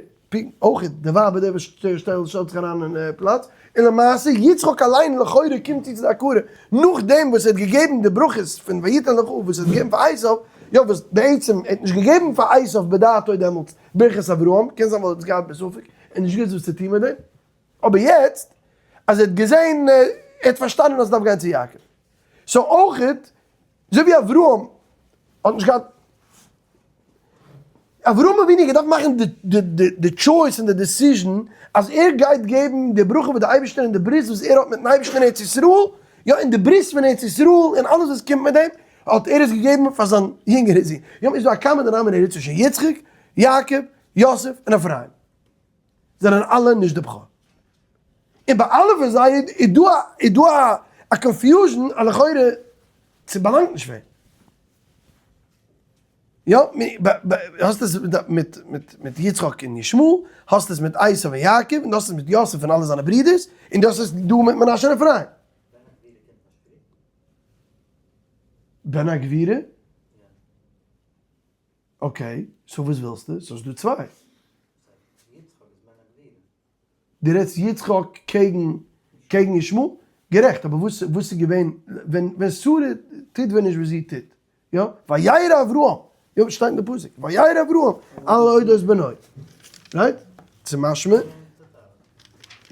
אויך די ווייב איז דער וואס שטעלט זיך אריין אין פלאץ, און למעשה יצחק אליין לכאורה קומט צו צו די הכרה, נאכדעם וואס ער האט געגעבן די ברכות פון ויתן לך וואס ער האט געגעבן פאר עשיו, יא וואס בעצם ער האט נישט געגעבן פאר עשיו בדעתו דעמאלטס ברכת אברהם, קען זיין ווייל ער האט עס געהאט בספק, און נישט געוואוסט וואס צו טון מיט דעם, אבער יעצט אז ער האט געזען, ער האט פארשטאנען אז עס דארף גיין צו יעקב, so אויך אזוי ווי אברהם האט נישט געהאט, אברהם אבינו האט געדארפט מאכן די choice און די decision אז ער גייט געבן די ברכה וואס די אייבערשטער און די ברית וואס ער האט מיטן אייבערשטן אין ארץ ישראל, יא און די ברית פון ארץ ישראל און אלעס וואס קומט מיט דעם, האט ער עס געגעבן פאר זיין יונגערע זון. יא, איז דא א common denominator צווישן יצחק, יעקב, יוסף און אפרים. זענען אלע נישט די בכור. און ביי אלע פון זיי איז דא איז דא א confusion אז לכאורה ס'באלאנגט נישט פאר אים. יא, האסט עס מיט מיט מיט יצחק און ישמעאל, האסט עס מיט עשו און יעקב, און דו האסט עס מיט יוסף און אלע זיינע ברידערס, און דו האסט עס דא מיט מנשה און אפרים. בן הגבירה? okay, so וואס ווילסטו? so ס'דא צוויי. דו רעדסט יצחק קעגן קעגן ישמעאל? גערעכט, אבער וואס וואס איז געווען ווען ווען שרה טוט ווען נישט וואס זי טוט? יא, וירא אברהם, יא שטייט אין די פסוק, וירא אברהם על אודות בנו, right? ס'איז משמע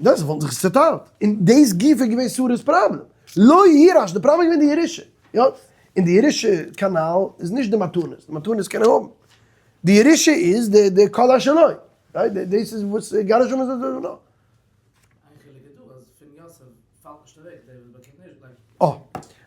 דאס וואלטן זיך עס צעטיילט, און דאס גופא איז געווען שרה'ס פראבלעם, לא יירש, די פראבלעם איז געווען די ירושה, יא, און די ירושה כנ"ל איז נישט די מתנות, די מתנות קען ער האבן, די ירושה איז די די כל אשר לו, right, דאס איז וואס גרש און איז דא. איין חילוק איז דא אז פון יוסף פאלט נישט אוועק דער וואס באקומט נישט בלייבט. אה,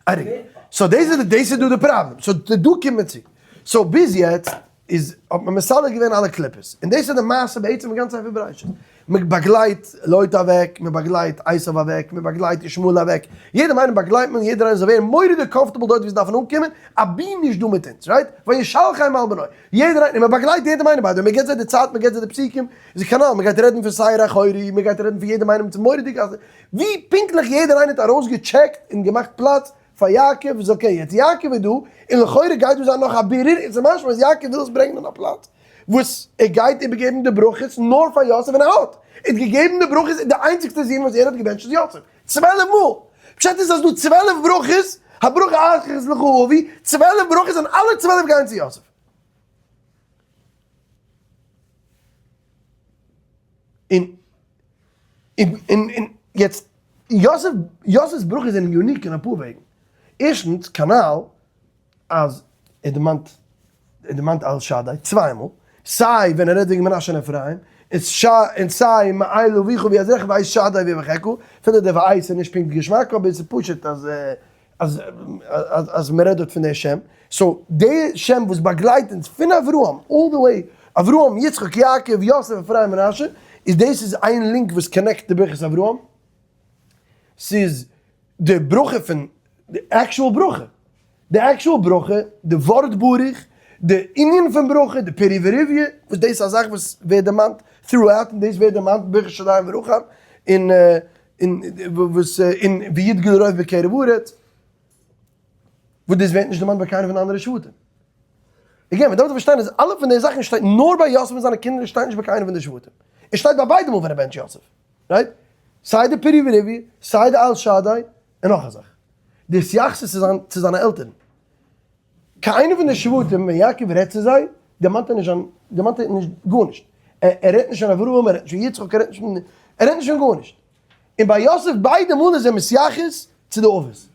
א רגע, so דאס איז דאס איז דא די פראבלעם, so דא קומט מען צו, so ביז יעצט איז האט מען מסדר געווען אלע קליפות, און דאס איז די מעשה בעצם פון גאנץ ספר בראשית, מען באגלייט לוט אוועק, מען באגלייט עשיו אוועק, מען באגלייט ישמעאל אוועק, יעדעם איינעם באגלייט מען, יעדער איינער זאל ווערן מורא'דיג comfortable דארט ווי זיי דארפן אנקומען, אבי נישט דא מיט אונז, right? וישלחם מעל בנו, יעדער איינער, און מען באגלייט יעדעם איינעם by the way, מען געבט זיי די צייט, מען געבט זיי די פסוקים, איז כנ"ל, מען גייט רעדן פון שעיר החורי, מען גייט רעדן פון יעדעם איינעם, ס'איז מורא'דיג אז ווי פונקטליך יעדער איינער האט ארויסגעטשעקט און געמאכט פלאץ פאר יעקב איז okay, יעצט יעקב איז דא, און לכאורה גייט דא זיין נאך א בירור, און ס'איז משמע אז יעקב וויל עס ברענגען אין א פלאץ וואס ער גייט איבערגעבן די ברכות נאר פאר יוסף און ער האט האט געגעבן די ברכות און די איינציגסטע זון וואס ער האט געבענטשט איז יוסף, 12 מאל! פשט איז אז דא 12 ברכות, הברכה אחת לך אבי, 12 ברכות און אלע 12 גייען צו יוסף. און און און און יעצט יוסף יוסף'ס ברכות זענען unique אין אפאר וועגן. ערשטנס כנ"ל אז ער דערמאנט ער דערמאנט אל שדי צוויי מאל, סיי ווען ער רעדט וועגן מנשה און אפרים, און סיי מאל אביך ויעזרך ואת שדי ויברכך, אפילו די ואת איז נישט פונקט געשמאק אבער עס איז פשוט אז אז אז מען רעדט דארט פון די שם, so די שם וואס באגלייט אונז פון אברהם all the way, אברהם, יצחק, יעקב, יוסף, אפרים, מנשה, איז דאס איז איין link וואס connect די ברכת אברהם, ס'איז די ברכה פון די actual ברכה, די actual ברכה, די ווארט ברוך, די ענין פון ברכה, די פריה ורביה, וואס דאס איז א זאך וואס ווערט דערמאנט throughout און דאס ווערט דערמאנט ברכת שדים ורחם, און און וואס און וידגו לרוב בקרב הארץ, וואס דאס ווערט נישט דערמאנט ביי קיינער פון די אנדערע שבטים. again, מען דארף פארשטיין אז אלע פון די זאכן שטייט נאר ביי יוסף און זיינע קינדער און שטייט נישט ביי קיינער פון די שבטים. עס שטייט ביי ביידע מאל ווען ער בענטשט יוסף. right? סיי די פריה ורביה, סיי די אל שדי, און נאך א זאך. די התייחסות צו זיין צו זיינע עלטערן. קיין איינער פון די שבטים ווען יעקב רעדט צו זיי, דערמאנט ער נישט זיין, דערמאנט ער נישט גארנישט. ער רעדט נישט פון אברהם, ער רעדט נישט פון יצחק, ער רעדט נישט פון, ער רעדט נישט פון גארנישט. און ביי יוסף ביידע מאל איז ער מתייחס צו די אבות.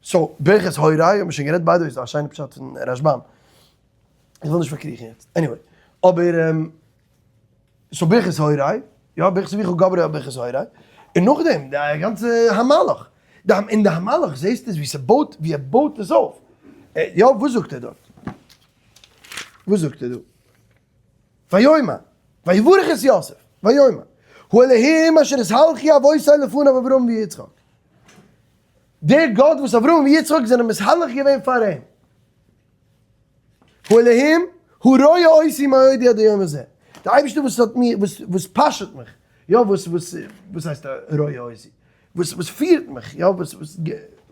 so, ברכת הוריי האט מען שוין גערעדט by the way, ס'איז א שיינע פשט פון רשב"ם. איך וויל נישט פארקריכן יעצט. anyway. אבער so ברכת הוריי, יא, ברכת אביך גברה על ברכת הוריי. און נאכדעם די גאנצע המלאך. אין די המלאך זעסטו עס ווי ס'בויט, ווי ער בויט עס אויף. יא, וואס זאגט ער דארט? וואס זאגט ער דא? ויאמר, ויברך את יוסף, ויאמר, הוא אלהים אשר התהלכו אבותי לפניו אברהם ויצחק. דער גאט וואס אברהם און יצחק זענען מתהלך געווען פאר אים. הוא אלהים, הוא רועה אותי מעודי עד היום הזה. דער אייבערשטער וואס האט מיר, וואס וואס פאשעט מיך, יא, וואס וואס וואס הייסט רועה אותי? וואס וואס פירט מיך, יא, וואס וואס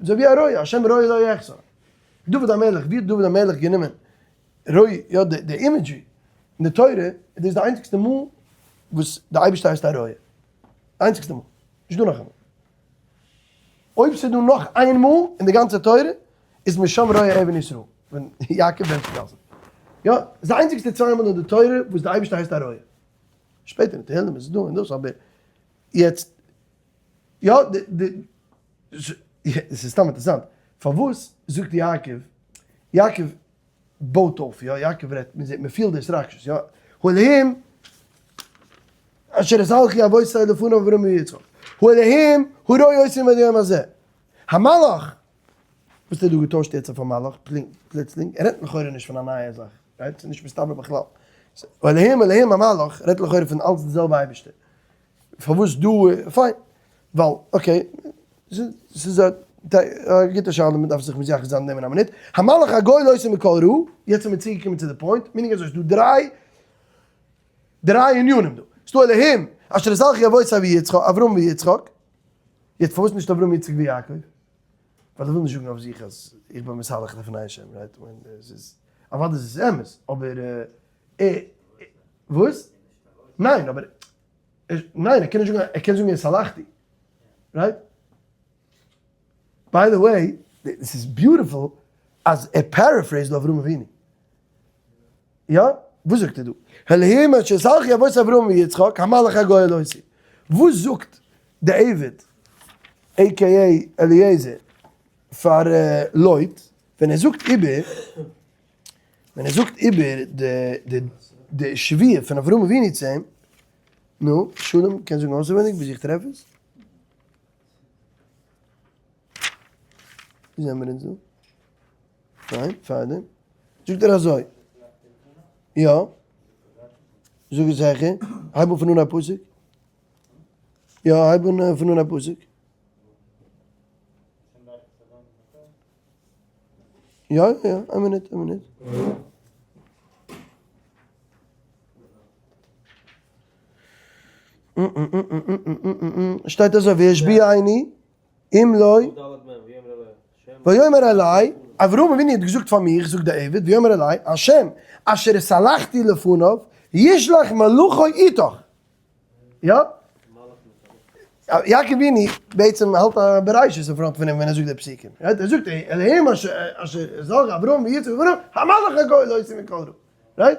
אזוי ווי א רועה, השם רועי לא אחסר. דוד המלך, ווי האט דוד המלך גענומען רועה, יא, די די imagery אין די תורה, דאס איז די איינציגסטע מאל וואס די אייבערשטער הייסט א רועה. איינציגסטע מאל. נישט דא נאכאמאל. אויב ס'איז דא נאך איין מאל אין די גאנצע תורה, איז משם רועה אבן ישראל, ווען יעקב בענטשט יוסף. יא, ס'איז די איינציגסטע צוויי מאל אין די תורה וואס די אייבערשטער הייסט א רועה. שפעטער אין תהלים איז דא און דאס, אבער יעצט, יא, די, די, ס'איז סתם אינטערעסאנט, פארוואס זאגט יעקב, יעקב בויט אויף, יא, יעקב רעדט, מען זעט, מען פילט די התרגשות, יא, הוא אלהים אשר התהלכו אבותי לפניו אברהם ויצחק, הוא אלהים הוא רועה אותי עד היום הזה, המלאך, וואס האט ער דא געטוישט יעצט אויף המלאך פלוצלינג, ער רעדט לכאורה נישט פון א נייע זאך, right? ס'איז נישט מסתבר בכלל, הוא אלהים אלהים המלאך רעדט לכאורה פון אלץ די זעלבע אייבערשטער, פארוואס דא, פיין, ווייל okay, ס'איז א גוטע שאלה, מען דארף זיך מתייחס זיין נעמען א מינוט, המלאך הגואל אותי מכל רע, יעצט זעמיר צוגעקומען צו די point, meaning אזוי, ס'דא דריי דריי ענינים דא, ס'דא אלהים אשר התהלכו אבותי ויצחק, אברהם ויצחק, יעצט פארוואס נישט אברהם יצחק ויעקב? ווייל ער וויל נישט זאגן אויף זיך אז איך בין מתהלך לפני השם, right? אוודאי איז עס אמת, אבער ער, וואס? ניין, אבער ניין, ער קען נישט זאגן, ער קען זאגן התהלכתי, right? by the way, עס איז beautiful אז ער paraphrase ט דא אברהם אבינו. יא? וואס זאגט ער דא? האלהים אשר התהלכו אבותי אברהם ויצחק, המלאך הגואל אותי. וואס זאגט די עבד, a.k.a אליעזר, פאר לוט, ווען ער זאגט איבער, ווען ער זאגט איבער די די שבועה פון אברהם אבינו צו אים, נו, שלום קען זאגן אויסענווייניג ביז איך טרעף עס. ווי זעמיר אונז דא? ניין, פארדעם. זאגט ער אזוי. יא. זאג עס העכער. הייב אן פון אנהייב פסוק. יא, הייב אן פון אנהייב פסוק. יא יא, איין מינוט, איין מינוט. שטייט אזוי וישביעני אם לא ויאמר אלי, אברהם אבינו האט געזאגט פאר מיך, זאגט די עבד, ויאמר אלי, השם אשר התהלכתי לפניו ישלח מלאכו איתך. יא? יעקב אבינו בעצם האלט א בראשית אין front פון אים ווען ער זאגט די פסוקים. right? ער זאגט אלהים אשר התהלך אברהם ויצחק אברהם המלאך הגואל אותי מכל רע. right?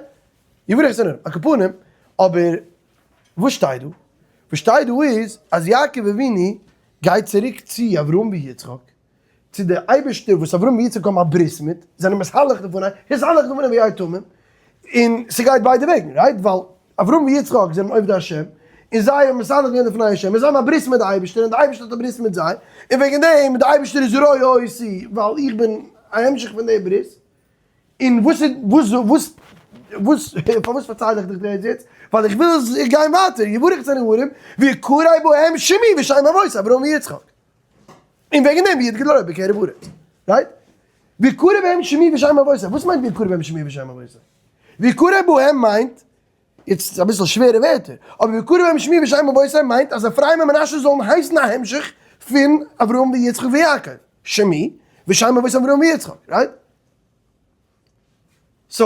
יברך את הנערים. על כל פנים, אבער וואס שטייט דא? וואס שטייט דא איז אז יעקב אבינו גייט צוריק צו אברהם ויצחק, צו דער אייבערשטער וואס אברהם ויצחק האבן א ברית מיט, זענען מתהלך לפני, התהלך לפני והיה תמים, און ס'גייט ביידע וועגן, right? ווייל אברהם ויצחק זענען עובדי השם, און זיי האבן מתהלך געווען לפני השם, און זיי האבן א ברית מיט די אייבערשטער, און די אייבערשטער האט א ברית מיט זיי, און וועגן דעם, די אייבערשטער איז רועה אותי, ווייל איך בין א המשך פון די ברית, און וואס איז, וואס, וואס, וואס, פארוואס פארצייל איך דיך דאס יעצט? ווייל איך וויל אז איך גיי ווייטער, יברך את הנערים, ויקרא בהם שמי ושם אבותי אברהם ויצחק. און וועגן דעם ויתגדל לו בקרב הארץ. right? ויקרא בהם שמי ושם אבותי. וואס מיינט ויקרא בהם שמי ושם אבותי? ויקרא בהם מיינט, יעצט איז אביסל שווערע ווערטער, אבער ויקרא בהם שמי ושם אבותי מיינט אז אפרים און מנשה זאלן הייסן א המשך פון אברהם ויצחק ויעקב. שמי ושם אבותי אברהם ויצחק. right? so,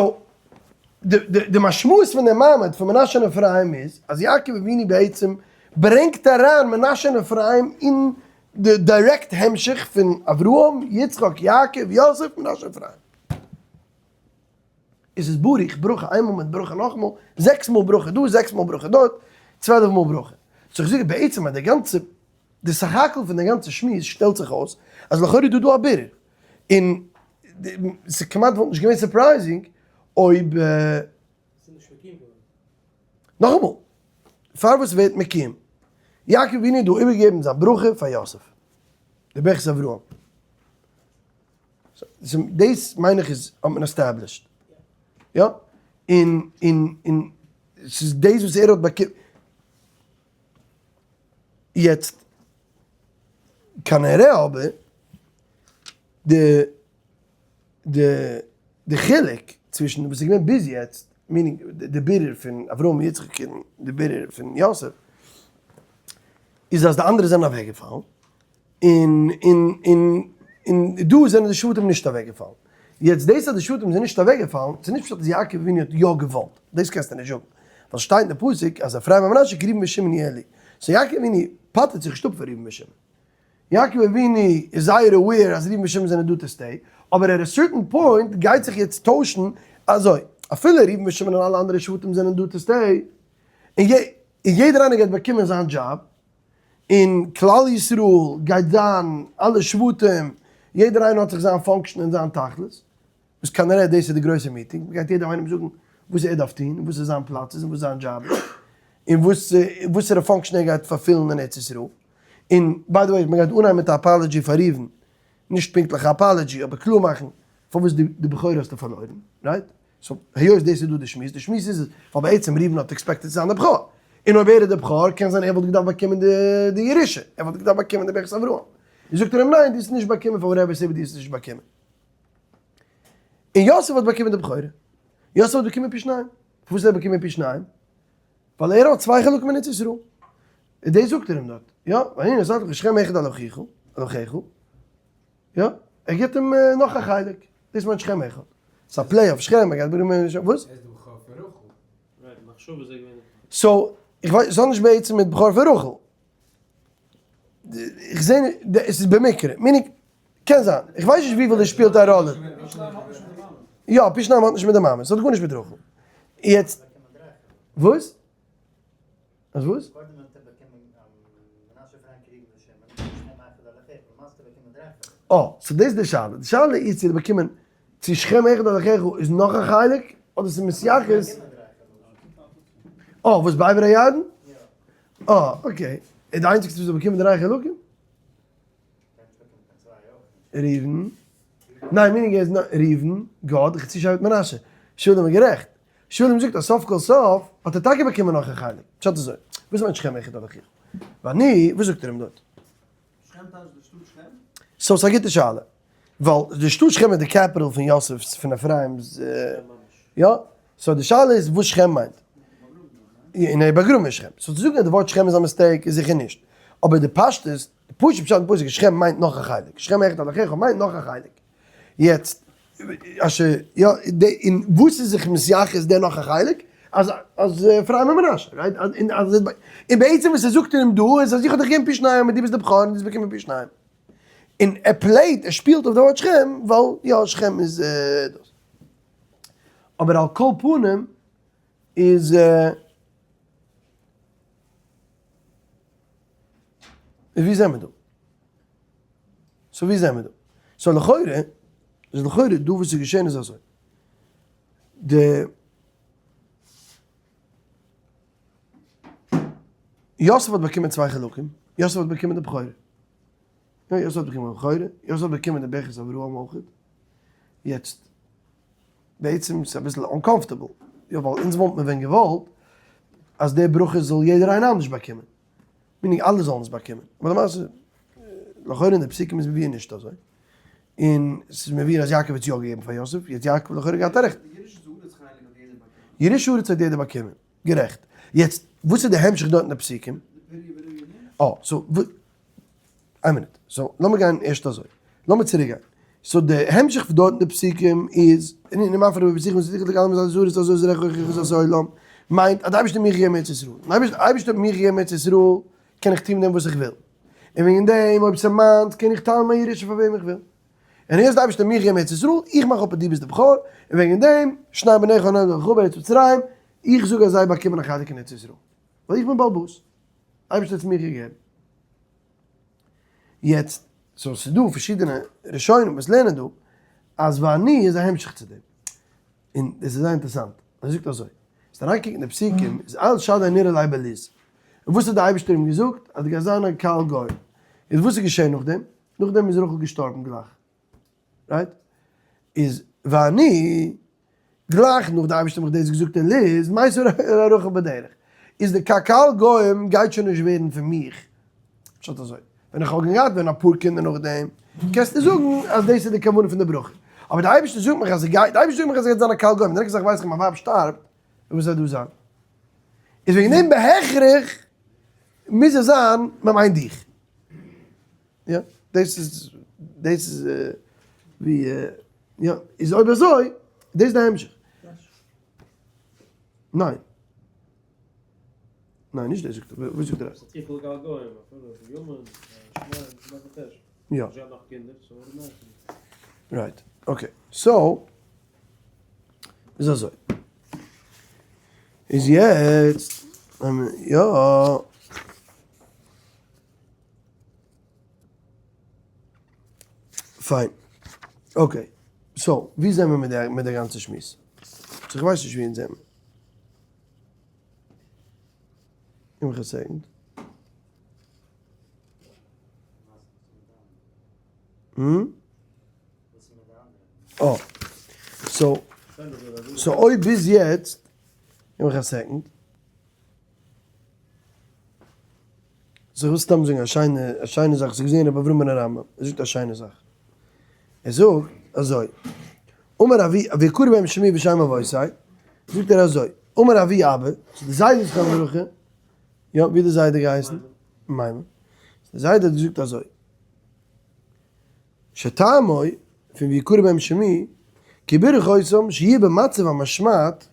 די משמעות פון די מעמד פון מנשה און אפרים איז, אז יעקב אבינו בעצם ברענגט אריין מנשה און אפרים אין די direct המשך פון אברהם, יצחק, יעקב, יוסף, מנשה, אפרים. עס איז ברוך, ברכה איינמאל מיט ברכה נאכאמאל, זעקס מאל ברכה דא, זעקס מאל ברכה דארט, 12 מאל ברכה. so איך זאג בעצם אז די גאנצע, די סך הכל פון די גאנצע שמועס שטעלט זיך אויס, אז לכאורה איז דא דא א בירור. און ס'כמעט וואלט נישט געווען surprising אויב. נאכאמאל, פארוואס ווערט מקוים? יעקב אבינו האט דא איבערגעגעבן זיין ברכה פאר יוסף. די ברכת אברהם. דאס מיין איך איז האט מען established. יא? און און און ס'איז דאס וואס ער האט באקומען. יעצט כנראה אבער די די די חילוק צווישן וואס איז געווען ביז יעצט, meaning די בירור פון אברהם יצחק און די בירור פון יוסף, איז אז די אנדערע זענען אוועקגעפאלן, און און און און דא זענען די שבטים נישט אוועקגעפאלן. יעצט דאס אז די שבטים זענען נישט אוועקגעפאלן, ס'איז נישט פשט אז יעקב אבינו האט יא געוואלט, דאס קענסטו נישט זאגן, ווייל ס'שטייט אין די פסוק אז אפרים ומנשה כי ראובן ושמעון יהיו לי, so יעקב אבינו פטר'ט זיך נישט אפ פון ראובן ושמעון. יעקב אבינו איז זייער aware אז ראובן ושמעון זענען דא to stay, אבער at a certain point גייט זיך יעצט טוישן אזוי, אפילו ראובן ושמעון און אלע אנדערע שבטים זענען דא to stay, און יעדער איינער גייט באקומען זיין דזשאב, און כלל ישראל גייט זיין אלע שבטים, יעדער איינער האט זיך זיין function און זיין תכלית, וואס כנראה דאס איז די גרויסע meeting, מ'גייט יעדעם איינעם זאגן וואס ער דארף טון, און וואס איז זיין פלאץ איז, און וואס זיין דזשאב איז, און וואס וואסערע function ער גייט פארפילן אין ארץ ישראל. און by the way, מ'גייט אנהייבן מיט א apology פאר ראובן, נישט פונקטליך א apology, אבער קלאר מאכן פארוואס די בכורה האסטו פארלוירן, right? so היות דאס איז דא די שמועס, די שמועס איז ווייל בעצם ראובן האט expected צו זיין די בכור, און אויב ער איז די בכור קען זיין ער וואלט געדארפט באקומען די ירושה, ער וואלט געדארפט באקומען די ברכת אברהם, און זאגט ער אים ניין דו האסט נישט באקומען פאר whatever סיבה דו האסט נישט באקומען. און יוסף האט באקומען די בכורה, יוסף האט באקומען פי שניים, פארוואס האט ער באקומען פי שניים? ווייל ער האט צוויי חלקים אין ארץ ישראל, און דאס זאגט ער אים דארט, יא, ואני נתתי לך שכם אחד על אחיך, על אחיך, יא, ער גיבט אים נאך א חלק, דאס מיינט שכם אחד, ס'איז א play אויף שכם, ער גייט ברומען, וואס? ער איז די בכור פון רחל. so, איך ווייס, ס'האט נישט בעצם מיט בכור פון רחל. איך זע נישט, עס איז במקרה, meaning, קען זיין, איך ווייס נישט וויפיל דאס שפילט א ראלע. יא, פי שניים האט נישט מיט די מאמע, ס'האט גארנישט מיט רחל. יעצט, וואס? אז וואס? אה, so דאס איז די שאלה. די שאלה איז צו באקומען, צו שכם אחד על אחיך איז נאך א חלק, אדער ס'איז מתייחס. אה, וואס בעבר הירדן? אה, okay. איז די איינציגסטע וואס האט באקומען דריי חלקים? ראובן. ניין, meaning איז ראובן, גד, חצי שבט מנשה. שלום איז גערעכט. שלום זאגט אז סוף כל סוף האט ער טאקע באקומען נאך א חלק. פשט אזוי. וואס מיינט שכם אחד על אחיך? ואני, וואס זאגט ער אים דארט? שכם טייטש די שטאט שכם? so ס'איז א גוטע שאלה. ווייל די שטאט שכם איז די capital פון יוסף'ס, פון אפרים'ס, יא? so די שאלה איז וואס שכם מיינט. און ער איז באגראבן אין שכם. so צו זאגן אז די ווארט שכם איז א mistake איז זיכער נישט. אבער די פשטות, די פשוט פשט אין פסוק איז שכם מיינט נאך א חלק. שכם אחד על אחיך מיינט נאך א חלק. יעצט, אשר, יא, די, און וואס איז זיך מתייחס דער נאך א חלק? אז, אז אפרים און מנשה, right? און אז, און בעצם וואס ער זאגט אים דא איז אז איך האב דיך געגעבן פי שניים און דו ביסט די בכור און דו האסט באקומען פי שניים. און ער play ט, ער שפילט אויף די ווארט שכם, ווייל יא, שכם איז דאס. אבער על כל פנים איז ווי זעמער דא? so ווי זעמער דא? so לכאורה, איז לכאורה דא וואס איז געשען איז אזוי. די יוסף האט באקומען צוויי חלקים, יוסף האט באקומען די בכורה. יא, יוסף האט באקומען די בכורה, יוסף האט באקומען די ברכת אברהם אויך. יעצט, בעצם ס'איז אביסל uncomfortable, יא ווייל אונז וואלט מען ווען געוואלט אז די ברכה זאל יעדער איינער אנדערש באקומען, meaning אלע זאלן עס באקומען, אבער למעשה לכאורה אין די פסוקים איז מבואר נישט אזוי, און ס'איז מבואר אז יעקב האט עס יא געגעבן פאר יוסף, יעצט יעקב האט לכאורה געהאט א רעכט. ירושה הארץ האט יעדער באקומען, גערעכט. יעצט וואס איז די המשך דארט אין די פסוקים? אה, so איין מינוט, so לאמיר גיין ערשט אזוי, לאמיר צוריק גיין, so די המשך פון דארט אין די פסוקים איז, הנה מפרע בבסיכם וזיכר לגלם את הזרות הזאת זרעך אחיך את העולם, מיינט אז די אייבערשטער האט מיך געגעבן ארץ ישראל, און אייבערשטער האט מיך געגעבן ארץ ישראל קען איך טון מיט דעם וואס איך וויל, און וועגן דעם אויב ס'מיינט קען איך טיילן מיין ירושה פאר וועם איך וויל, און היות די אייבערשטער האט מיך געגעבן ארץ ישראל, איך מאך אפ אז דו ביסט די בכור, און וועגן דעם, שני בניך נולדו לך בארץ מצרים, איך זאג אז זיי באקומען א חלק אין ארץ ישראל, ווייל איך בין בעל הבית, אייבערשטער האט עס מיר געגעבן. יעצט, so ס'איז דא פארשידענע ראשונים וואס לערנען דא אז ואני איז א המשך צו דעם. און דאס איז זייער אינטערעסאנט. ער זאגט אזוי, וועסט אריינקוקן אין די פסוקים, איז אל שדי נראה לי בלוז. און וואס האט דער אייבערשטער אים געזאגט? אז דו גייסט זיין א קל גוי. איז וואס איז געשען נאכדעם? נאכדעם איז רחל געשטארבן גלייך. right? איז ואני, גלייך נאך די אייבערשטער האט מיך דאס געזאגט אין לוז, מתה רחל בדרך. איז די קהל גוים גייט שוין נישט ווערן פון מיך. פשט אזוי, ווען איך האב געהאט ווען אפאר קינדער נאכדעם, קענסטו זאגן אז דאס איז די כוונה פון די ברכה. אבער די אייבערשטער זאגט מיך אז עס גייט, די אייבערשטער זאגט מיך אז עס גייט זיין א קהל גוים, די נעקסטע זאך ווייס איך מיין ווייב שטארבט, וואס זאל דא זיין? איז וועגן דעם בהכרח מוז עס זיין מען מיינט דיך. יא, דאס איז, דאס איז ווי, יא, איז אויב אזוי, דאס איז די המשך. ניין. ניין, נישט דאס זאגט ער, וואס זאגט ער? יא. right, okay. So, איז אזוי. איז יעצט, יא. פיין. okay. So, ווי זעמער מיט די מיט די גאנצע שמועס? so איך ווייס נישט ווי אונז זעמער. גיב מיך א second. אה. so, so אויב ביז יעצט, גיב מיך א second. so איך וויל סתם זאגן א שיינע א שיינע זאך וואס איך געזען רבי אברהם בן הרמב ם, ער זאגט א שיינע זאך, ער זאגט אזוי, אמר אבי ויקרא בהם שמי ושם אבותי, זאגט ער אזוי, אמר אבי אבא, ס'איז די זיידע זכרונו לברכה, יא ווי האט די זיידע געהייסן? מימון, די זיידע האט געזאגט אזוי, שטעמו פון ויקרא בהם שמי, כי בירך אותם שיהיה במצב המשמעת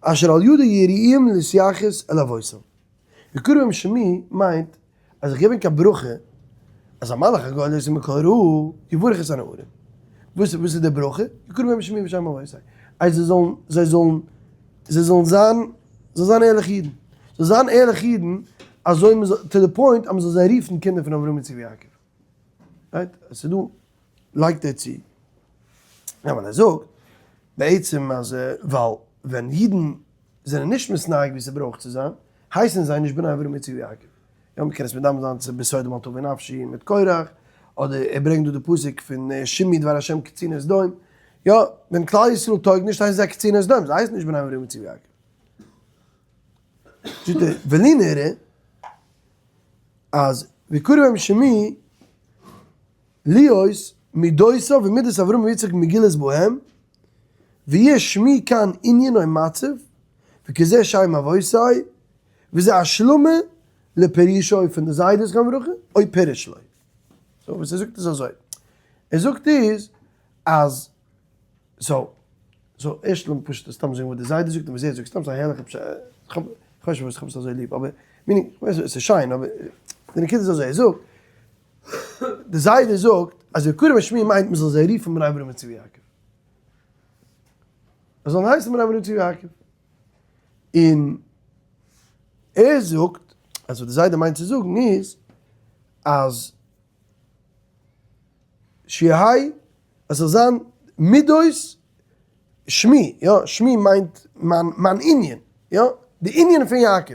אשר על ידו יראוים להתייחס אל אבותם. ויקרא בהם שמי מיינט אז איך געב ענק א ברכה אז המלאך הגואל אותי מכל רע יברך את הנערים. וואס וואס איז די ברכה? ויקרא בהם שמי ושם אבותי. אז זיי זאלן זיי זאלן זיי זאלן זיין זאל זיין ערליכע אידן. זאל זיין ערליכע אידן אזוי מ'זאל to the point אז מ'זאל זיי רופן קינדער פון אברהם יצחק ויעקב. right? עס איז דא לייגט ער צו. יא ווייל ער זאגט בעצם אז ווייל ווען אידן זענען נישט מתנהג ווי ס'ברויך צו זיין, הייסן זיי נישט בני אברהם יצחק ויעקב. יא מ'קען עס מדמה זיין צו בסוד אל תבוא נפשי מיט קורח, אדער ער ברענגט דא די פסוק פון שמעו דבר השם קציני סדום, יא ווען כלל ישראל טויג נישט הייסן זיי קציני סדום, זיי הייסן נישט בני אברהם יצחק ויעקב. זאגט ער ולי נראה אז ויקרא בהם שמי להיות מידותיו ומידות אברהם ויצחק מגולות בהם, ויהיה שמי כאן ענין או מצב, וכזה שם אבותי, וזה השלמה לפירושו פון די זיידעס זכרונם לברכה, או פירש לו. so וואס ער זאגט איז אזוי, ער זאגט איז אז so so ערשט לאמיר פשוט סתם זאגן וואס די זיידע זאגט און וואס ער זאגט, סתם ס'איז א הערליכע פשט, כ'האב כ'ווייס נישט פארוואס כ'האב עס אזוי ליב, אבער meaning כ'ווייס עס איז שיין אבער די נקודה איז אזוי, ער זאגט די זיידע זאגט אז ויקרא בהם שמי מיינט מ'זאל זיי רופן בני אברהם יצחק ויעקב. זיי זאלן הייסן בני אברהם יצחק ויעקב. און ער זאגט אז וואס די זיידע מיינט צו זאגן איז אז שיהי' אז ס'זאל זיין מידות שמי, יא, שמי מיינט מיין מיין ענין, יא, די ענין פון יעקב,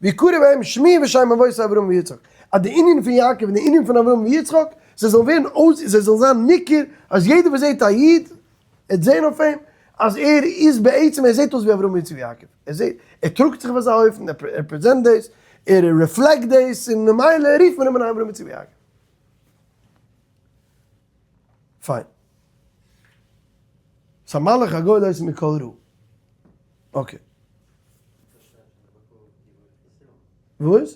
ויקרא בהם שמי ושם אבותי אברהם ויצחק, אז די ענין פון יעקב און די ענין פון אברהם ויצחק, זיי זאלן ווערן אויס, זיי זאלן זיין ניכר, אז יעדער וואס זעט א איד, וועט זען אויף אים, אז ער איז בעצם, ער זעט אויס ווי אברהם יצחק ויעקב, ער זעט, ער טראגט זיך אויף אזא אופן, ער represent דאס, ער reflect דאס, און ממילא רופט מען אים אברהם יצחק ויעקב. פיין. ס'א מלאך הגואל אותי מכל רע. okay. וואס?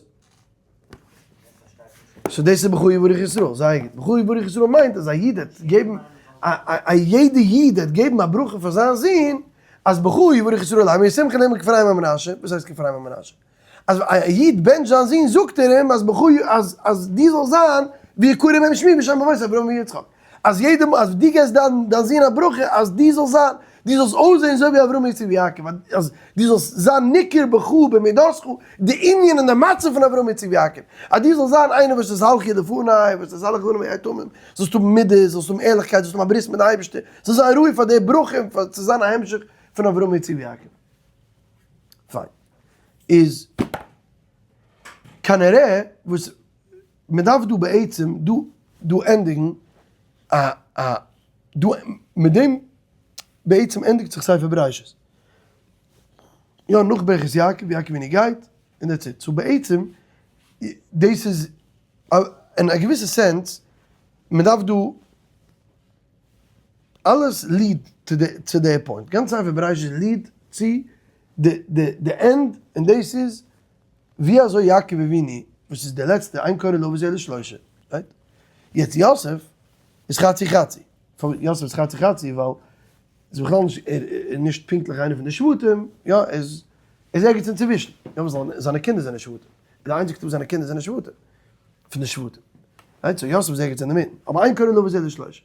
so דאס איז בך יברך ישראל, זייער גוט. בך יברך ישראל מיינט אז א איד האט געבן, א יעדע איד האט געבן א ברכה פאר זיין זון, אז בך יברך ישראל, האמיר שמחה נעמען כפריים ומנשה, וואס הייסט כפריים ומנשה? אז א איד בענטשט זיין זון זאגט ער אים אז בך אז אז דו זאלסט זיין ויקרא בהם שמי ושם אבותי אברהם ויצחק, אז יעדע מאל אז דו געסט דיין דיין זון א ברכה אז דו זאלסט זיין דו זאלסט אויסזען אזוי ווי אברהם יצחק ויעקב, אז דו זאלסט זיין ניכר בך ובמידותיך די ענין און די מצב פון אברהם יצחק ויעקב, אז דו זאלסט זיין איינער וואס איז הלכי לפני וואס איז הלך לפני היתומים, זאלסט האבן מידות, זאלסט האבן ערליכקייט, זאלסט האבן א ברית מיט די אייבערשטער, זאלסט זיין ראוי פאר די ברכה און פאר צו זיין א המשך פון אברהם יצחק ויעקב. פיין. איז כנראה וואס מען דארף דא בעצם דא. דא ענדיגן א א דא מיט דעם בעצם ענדיגט זיך ספר בראשית. יא נאך ברכת יעקב, יעקב אבינו גייט, און that's it. So בעצם דאס איז אין א געוויסע sense מען דארף דא אלעס lead צו די point. גאנץ ספר בראשית lead צו די end און דאס איז ווי אזוי יעקב אבינו וואס איז די לעצטע אין קורא לאבות אלא שלושה, right? יעצט יוסף איז חצי חצי, פארוואס יוסף איז חצי חצי? ווייל איז בכלל נישט ער איז נישט פונקטליך איינער פון די שבטים, יא ער איז ער איז ערגעץ אינצווישן, יא וואס זיינע זיינע קינדער זענען שבטים, די איינציגסטע וואס זיינע קינדער זענען שבטים, פון די שבטים, right? So יוסף איז ערגעץ אינדערמיטן, אבער אין קורא לאבות אלא שלושה,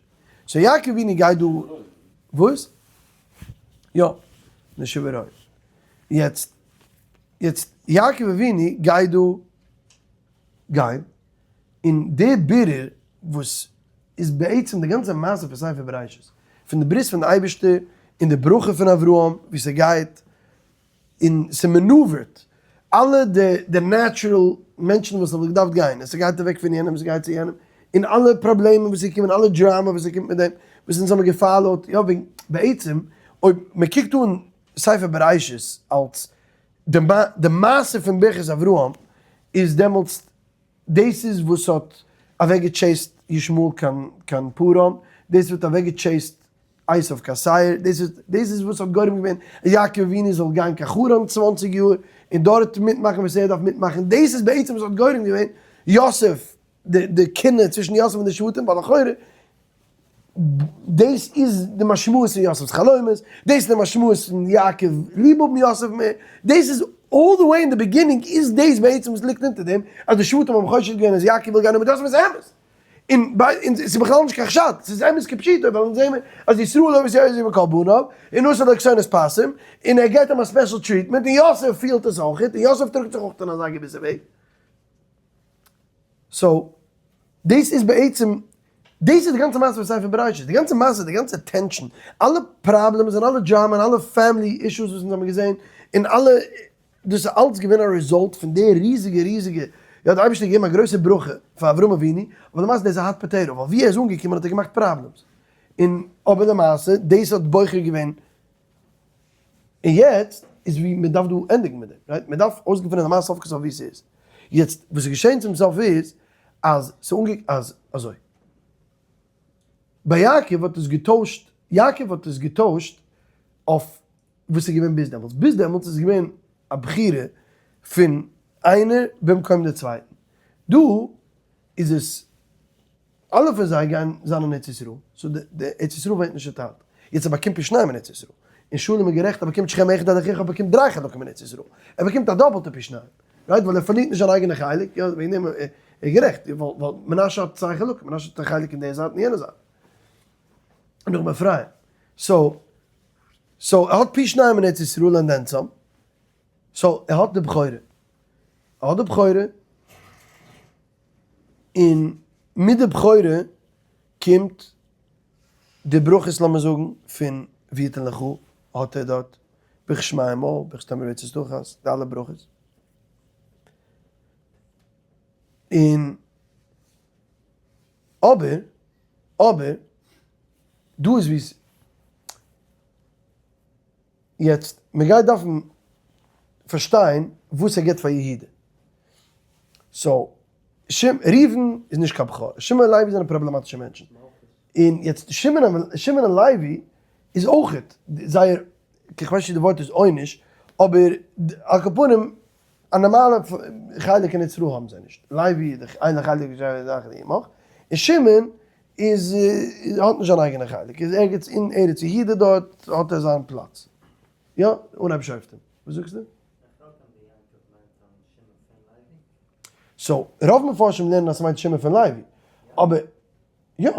so יעקב אבינו גייט דא, וואס? יא, נשבע רעב, יעצט יעצט יעקב אבינו גייט דא גיין, און די בירור וואס איז בעצם די גאנצע מעשה פון ספר בראשית, פון די ברית פון די אייבערשטער און די ברכה פון אברהם ווי ס'גייט און ס'מענאווערט אלע די די natural מענטשן וואס האבן געדארפט גיין, און ס'גייט אוועק פון יענעם ס'גייט צו יענעם, און אלע פראבלעמען וואס איז געקומען אלע דראמא וואס ס'קומט מיט דעם, וואס אונז האבן געפאלאוט, יא וועגן בעצם אויב מ'קוקט אן ספר בראשית אלס די מעשה פון ברכת אברהם איז דעמאלטס דאס איז וואס האט אוועק געטשעיסט ישמעאל קיין פארן, דאס האט אוועק געטשעיסט עשיו קיין שעיר, דאס איז דאס איז וואס האט גורם געווען אז יעקב אבינו זאל גיין קיין חרן 20 יאר און דארט מיטמאכן וואס ער דארף מיטמאכן, דאס איז בעצם וואס האט גורם געווען יוסף די קנאה צווישן יוסף און די שבטים, ווייל לכאורה דאס איז די משמעות פון יוסף'ס חלומות, דאס איז די משמעות פון יעקב ליב האבן יוסף מער, דאס איז all the way אין די beginning איז דאס בעצם וואס ליגט אונטער דעם אז די שבטים האבן חושד געווען אז יעקב וויל גיין מיט יוסף איז אמת, און ס'איז בכלל נישט קיין חשד, ס'איז אמת כפשוטו ווייל אונז זעהן מיר אז ישראל אוהב את יוסף מכל בניו, און עשה לו כתונת פסים, און ער געבט אים א special treatment, און יוסף פילט עס אויכעט, און יוסף טראגט זיך אויך אין אזא געוויסע וועג. So, דאס איז בעצם, דאס איז די גאנצע מעשה פון ספר בראשית, די גאנצע מעשה, די גאנצע tension, אלע problems און אלע דראמא און אלע family issues וואס אונז האבן געזען, און אלע, דאס איז אלץ געווען א result פון די ריזיגע ריזיגע, יא די אייבערשטער האט געגעבן א גרויסע ברכה פאר אברהם אבינו, אבער למעשה דאס איז א hot potato, ווייל ווי ער איז אנגעקומען האט ער געמאכט problems, און אבער למעשה דאס האט בוחר געווען און יעצט איז ווי מען דארף דא ענדיגן מיט דעם, right? מען דארף אויסגעפינען למעשה סוף כל סוף ווי ס'איז. יעצט וואס איז געשען צום סוף איז אז ס'אנגע אז אזוי. ביי יעקב האט עס געטוישט, יעקב האט עס געטוישט אויף וואס איז געווען ביז דעמאלטס. ביז דעמאלטס איז געווען א בחירה פון איינער במקום די צווייטן. דא איז עס אלע פון זיי גייען זיין אין ארץ ישראל, so די ארץ ישראל ווערט נישט צוטיילט, יעצט ער באקומט פי שניים אין ארץ ישראל, און שלום איז גערעכט ער באקומט שכם אחד עד אחיך ער באקומט דריי חלקים אין ארץ ישראל, ער באקומט א דאפלטע פי שניים, right ווייל ער פארלירט נישט זיין אייגענע חלק, יא וועגן דעם איז ער גערעכט, ווייל מנשה האט צוויי חלקים, מנשה האט א חלק אין די זייט און יענע זייט, און נאכדעם אפרים, so so ער האט פי שניים אין ארץ ישראל and then some, so ער האט די בכורה, ער האט די בכורה. און מיט די בכורה קומט די ברכות לאמיר זאגן פון ויתן לך האט ער דארט ברכת שמע עמו ברכת תמר ועצת תחת די אלע ברכות און אבער אבער דא איז ווי יעצט מען גייט דארפן פארשטיין וואס ער גיבט פאר יהודה. so ראובן איז נישט קיין בכור, שמעון און לוי זענען פראבלעמאטישע מענטשן. און יעצט שמעון און לוי איז אויכעט זייער, איך ווייס נישט צו די ווארט איז עונש, אבער על כל פנים א נארמאלע חלק אין ארץ ישראל האבן זיי נישט. לוי איז דאך אין לו חלק עמך, און שמעון איז האט נישט זיין אייגענע חלק, איז ערגעץ אין ארץ יהודה דארט האט ער זיין פלאץ. יא, אנהייב שופטים. וואס זאגסטו? so, רוב מפרשים לערנען אז ס'מיינט שמעון פון לוי, אבער יא,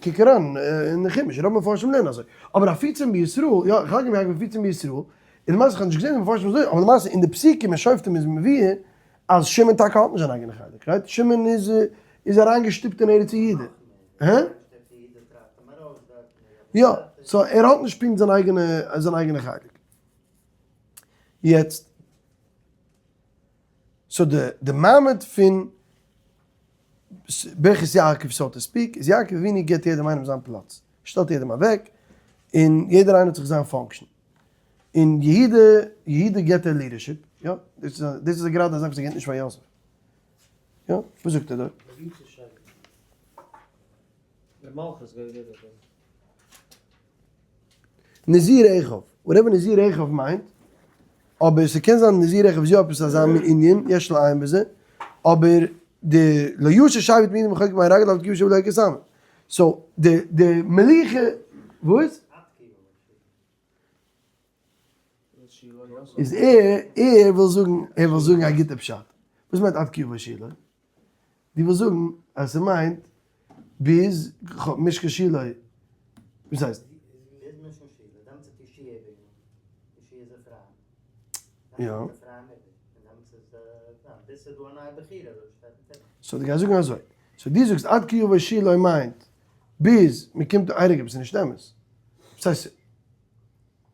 קוק אריין אין חומש, רוב מפרשים לערנען אזוי, אבער הפיצים בישראל, יא, חלקים יעקב הפיצים בישראל, און למעשה איך האב נישט געזען די מפרשים אזוי, אבער למעשה אין די פסוקים אין שופטים איז מבואר אז שמעון טאקע האט נישט זיין אייגענע חלק, right? שמעון איז איז אריינגעשטופט אין ארץ יהודה. הא? יא, so ער האט נישט פונקט זיין אייגענע זיין אייגענע חלק. יעצט, so די די מעמד פון. ברכת יעקב so to speak, איז יעקב אבינו גיבט יעדעם איינעם זיין פלאץ, שטעלט יעדעם אוועק, און יעדער איינער האט זיך זיין function. און יהודה, יהודה גיבט ער leadership, יא, דאס איז דאס איז גראדע א זאך וואס ער גיבט נישט פאר יוסף. יא, וואס זאגט ער דארט? נזיר אחיו, whatever נזיר אחיו מיינט, אבער ס'קען זיין נזיר אחיו איז יא עפעס אזא מין ענין, יש לעיין בזה, אבער די לא ישא שבט מיהודה מרחוק בין רגליו כי ישב אלוקי סמך. so די די מלוכה, וואס? איז ער ער וויל זאגן ער וויל זאגן א גוטע פשט. וואס מיינט עד כי יבוא שילה? דו ווילסט זאגן אז ס'מיינט ביז משכן שילה, וואס הייסט? יא. so דו גייסט זאגן אזוי, so דו זאגסט עד כי יבוא שילה מיינט ביז מ'קומט אהער, אבער ס'איז נישט אמת. וואס הייסט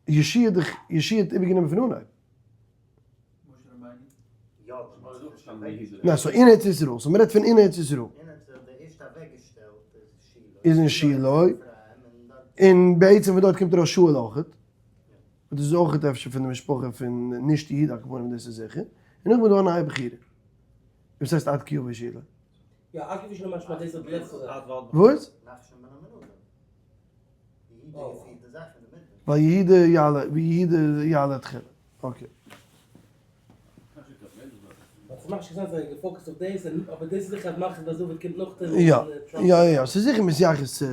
יהושע האט דאך יהושע האט איבערגענומען פון אנהייב. ניין so אין ארץ ישראל, so מ'רעדט פון אין ארץ ישראל. איז אין שילה, און בעצם פון דארט קומט ארויס שאול אויכעט, וואס דאס איז אויכעט אפשר פון די משפחה פון נישט יהודה על כל פנים דאס איז זיכער, און נאכדעם איז דא א נייע בחירה. וואס הייסט עד כי יבוא שילה? וואס? ווייל יהודה יעלה, ויהודה יעלה תחילה. okay. יא, יא יא, ס'איז זיכער מתייחס